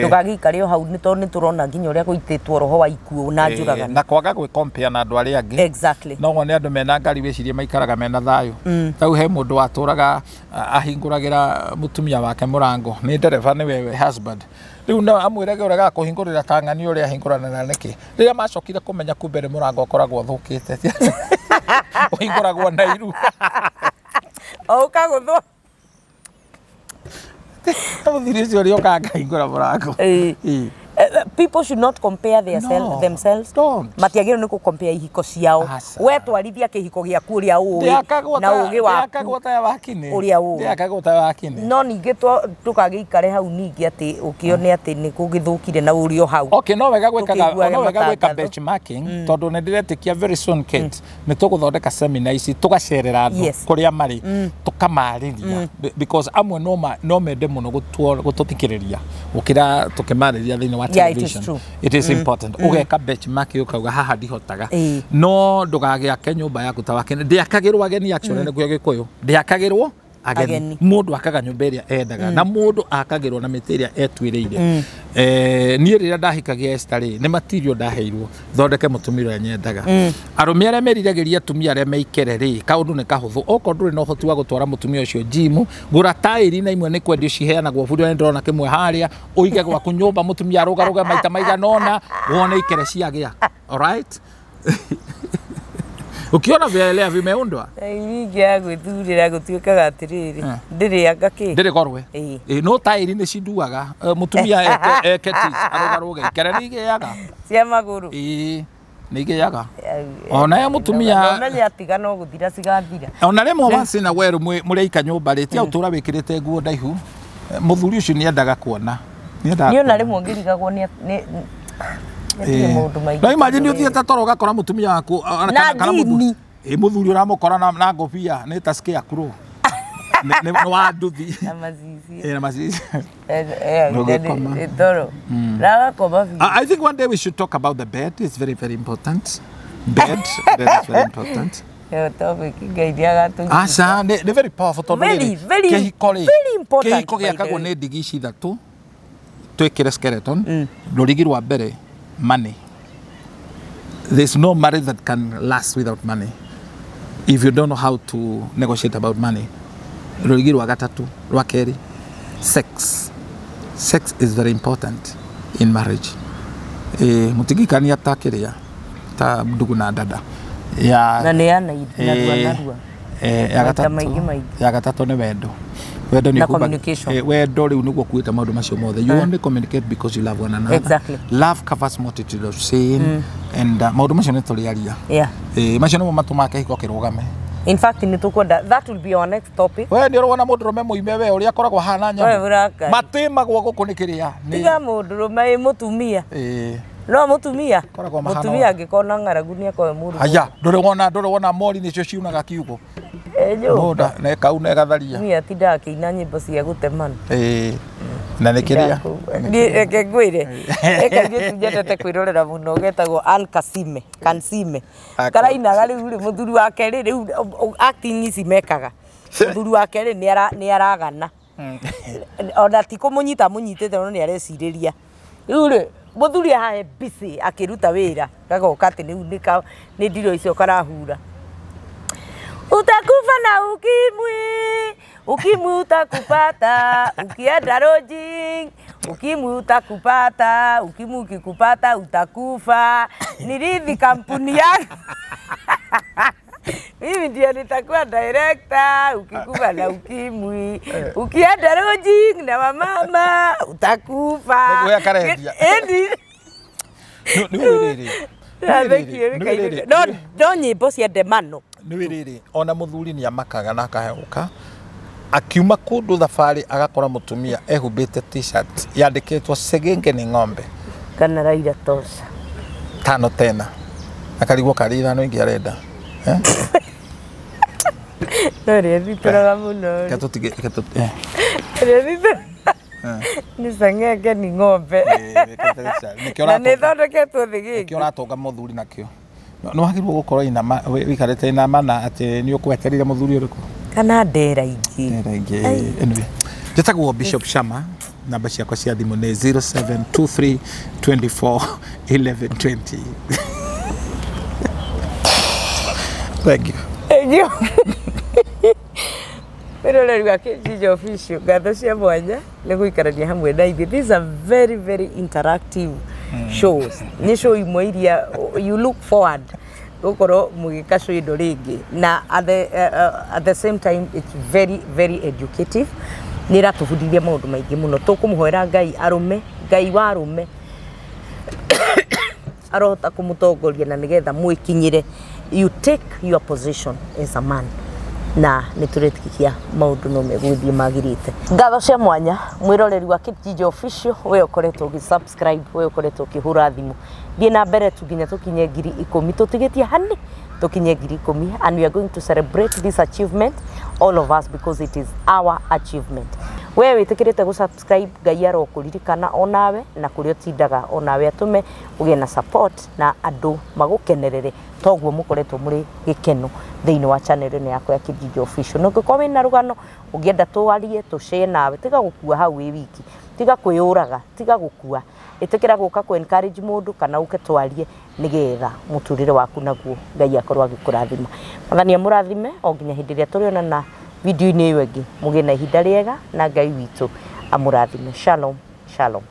Ndũgagĩikare o hau, nĩ tondũ nĩ tũrona nginya ũrĩa gũitĩtwo roho wa ikuũ na njũragano. Na kwaga gwĩ compare na andũ arĩa angĩ. No wone andũ mena ngari wĩcirie maikaraga mena thayũ. Tau he mũndũ watũraga ahingũragĩra mũtumia wake mũrango, nĩ ndereba, nĩwe husband, rĩu no amwĩrage ũregaga kũhingũrĩra ta ng'ani ũrĩa ahingũranaga nĩkĩ. Rĩrĩa macokire kũmenya kumbe nĩ mũrango ũkoragwo ũthũkĩte. Ũhingũragwo na iru. O ũkagũthwo. Mũthuri ũcio ũrĩa ũkaga akahingũra mũrango. Ĩĩ. Ĩĩ. People should not compare their No, themselves. don't. Matiagĩrĩirwo nĩ gũcompare ihiko ciao. Aca. We twarithia kĩhiko gĩaku ũrĩa ũĩ Ndĩakagwo na ta- ũgĩ waku. ndĩakagwo ta ya wakini. Ũrĩa ũĩ. Ndĩakagwo ta ya wakini. No ningĩ ndũkagĩikare hau ningĩ atĩ ũkĩone atĩ nĩ kũgĩthũkire na ũrĩ o hau. Okay, no wega gwĩkaga Tũkĩiguage no wega gwĩka matangatho. benchmarking tondũ nĩ ndĩretĩkia very soon Kate nĩ tũgũthondeka seminar ici tũgacerera andũ Yes. kũrĩa marĩ tũkamarĩria because amwe no mende mũno gũtũthikĩrĩria gũkĩra tũkĩmarĩria thĩinĩ wa Yeah, it is television. true. It is important. Ũgeka benchmarking ũkauga haha ndihotaga Ĩĩ. no ndũgagĩake nyũmba yaku ta wakene ndĩakagĩrwo ageni actually nĩguo Gĩkũyũ ndĩakagĩrwo ageni Ageni. mũndũ akaga nyũmba ĩrĩa endaga na mũndũ akagĩrwo na mĩtĩ ĩrĩa etuĩrĩire. Niĩ rĩrĩa ndahikagia Esther rĩ nĩ matirio ndaheirwo thondeke mũtumia ũrĩa nyendaga. Arũme arĩa meriragĩria atumia arĩa meikere rĩ kaũndũ nĩ kahũthũ okorwo ndũrĩ na ũhoti wa gũtwara mũtumia ũcio gym gũra taĩri na imwe nĩ kwendio ciheanagwo bũrũri nĩ ndĩrona kĩmwe harĩa ũige gwaku nyũmba mũtumia arũgarũge maita maigana ũna wone ikere ciagĩa. Alright? Ukiona vielea vimeundwa Iringi ya gwĩthurĩra gũtuĩkaga atĩrĩrĩ ndĩrĩanga kĩ ndĩrĩ gorwe. Ĩĩ. Ĩĩ, no taĩri nĩ cinduaga. Mũtumia eke tis arũgarũge ikere nĩ igĩaga. Cia magũrũ. Ĩĩ, nĩ igĩaga ona ye mũtumia. Ũmenye atiga no gũthira cigathira. Ona rĩmwe wacina werũ mũrĩika nyũmba rĩ tia ũtũra wĩkĩrĩte nguo ndaihu. Mũthuri ũcio nĩendaga kuona. Nĩendaga Niĩ ona kuona. rĩmwe ngĩrigagwo nĩ nĩ maũndũ maingĩ. No imagine ũthiĩte toro ũgakora mũtumia waku Na njini. Ĩ mũthuri ũramũkora na ngobia nĩ ta scarecrow. Nĩ wa nduthi. Na macicio. Ĩ, na macicio. Ndũgĩkoma. Toro ragakoma biũ. I think one day we should talk about the bed. It's very, very important. Bed, bed is very important. Ĩyo topic Ngai nĩagatũnyita. Aca, nĩ very powerful tondũ Very, rĩrĩ, very, kĩhiko rĩ, very important, kĩhiko by the gĩakagwo way. nĩ ndigi ici ithatũ twĩkĩre skeleton. Rũrigi rwa mbere, money. There's no marriage that can last without money if you don't know how to negotiate about money. Rũrigi rwa gatatũ, rwa kerĩ, sex. Sex is very important in marriage. Mũtingĩikania ta kĩrĩa ta ndugu na dada ya Na nĩ ya narua narua. Ya Maita gatatũ maingĩ maingĩ. Ya gatatũ nĩ wendo. Wendo nĩ Na communication. Wendo rĩu nĩguo kuĩte maũndũ macio mothe. You only communicate because you love one another. Exactly. Love covers multitude of sin and maũndũ macio nĩ tũrĩaria. Macio nĩmo matũmaga kĩhiko kĩrũgame. In fact nĩ tũkwenda that will be our next topic. We nĩ ũrona mũndũrũme mũime we ũrĩa akoragwo ahana We nyamũ ũrakari. matĩmagwo gũkũ nĩ kĩrĩa nĩ Tiga mũndũrũme ĩ mũtumia. No mũtumia. Koragwo mahana Mũtumia ũũ. angĩkorwo na ng'aragu nĩ akorwo e mũru. Aya, ndũrĩ wona mori nĩcio ciunaga kiugo. Nyũmba. Mũnda ne kau ne gatharia. Mũtumia atindaga akĩina nyĩmbo cia gũtemana. Ĩĩ, na nĩ kĩrĩa Niĩ reke ngwĩre ekairĩtu nyendete kwĩrorera mũno getagwo Ann Kasime Kansime. Akwa. Karainaga rĩu rĩ mũthuri wake rĩ rĩu acting ici mekaga mũthuri wake rĩ nĩ aragana ona ti kũmũnyita mũnyitĩte no nĩ arecirĩria rĩu rĩ mũthuri hahe busy akĩruta wĩra gagoka atĩ rĩu nĩ ndiro icio karahura utakufa na ukimwi, ukimwi utakupata ukienda lodging, ukimwi utakupata, ukimwi ukikupata utakufa. Nirithi kampuni yangu mimi ndio nitakuwa director. Ukikufa na ukimwi ukienda lodging na wamama utakufa. Nĩguo akarendia. Ĩni. Nĩ ũĩ rĩrĩ No no nyĩmbo cia ndemano. Nĩ rĩrĩ ona mũthuri nĩ amakaga na akahegũka akiuma kũndũ thabarĩ agakora mũtumia ehumbĩte T-shirt yandĩkĩtwo segenge nĩ ng'ombe. Kana Raila tosha. Tano tena akarigwo karĩ ithano ingĩ arenda. Eh? No rĩa thitũraga mũno. Reke tũtige reke Rĩa thitũraga nĩ cang'enge ni ng'ombe. Nĩkĩo Na nĩ ũratonga thondeketwo thĩ nĩkĩo gĩkĩ. ũratonga mũthuri nakĩo. Nĩ wagĩrĩirwo gũkorwo inama wĩikarĩte inama atĩ nĩ ũkweterire mũthuri ũrĩkũ. Kana ndera ingĩ. Ndera ingĩ. Anyway, njĩtagwo Bishop Shama, namba ciakwa cia thimũ nĩ 0723 24 11 20. Thank you. Thank you. Wĩroreri wa Kĩnjinya Official, ngatho cia mwanya nĩ gũikarania hamwe na ithuĩ. These are very very interactive shows. Nĩ show imwe iria you look forward. Gũkorwo mũgĩkacwo indo rĩngĩ na at the same time it's very very educative, nĩ ĩratũbundithia maũndũ maingĩ mũno. Tũkũmũhoera Ngai arũme, Ngai wa arũme arohota kũmũtongoria na nĩgetha mwĩkinyĩre. You take your position as a man na nĩ tũretĩkia maũndũ no megũthiĩ magĩrĩte. Ngatho cia mwanya mwĩroreri wa Kijiji Official, we ũkoretwo ũgĩ subscribe, we ũkoretwo ũkĩhũra thimũ. Thiĩ na mbere tu nginya tũkinye 10,000. Tũtigĩtie hani tũkinye 10,000 and we are going to celebrate this achievement, all of us, because it is our achievement. We wĩtĩkĩrĩte gũ subscribe, Ngai arokũririkana onawe na kũrĩa ũtindaga, onawe atũme ũgĩe na support na andũ magũkenerere toguo mũkoretwo mũrĩ gĩkeno thĩinĩ wa channel ĩno yakwa ya Kijiji Official. Na ũngĩkorwo wĩna rũgano ũngĩenda twarie, tũshare nawe, tiga gũkua hau wĩ wiki, tiga kwĩyũraga, tiga gũkua, ĩtĩkĩra gũka kũ encourage mũndũ kana ũke twarie nĩgetha mũtũrĩre waku naguo Ngai akorwo agĩkũrathima. Mwathani amũrathime o nginya hĩndĩ ĩrĩa tũrĩonana video-inĩ ĩyo ĩngĩ. Mũgĩe na ihinda rĩega na Ngai witũ amũrathime. Shalom, shalom.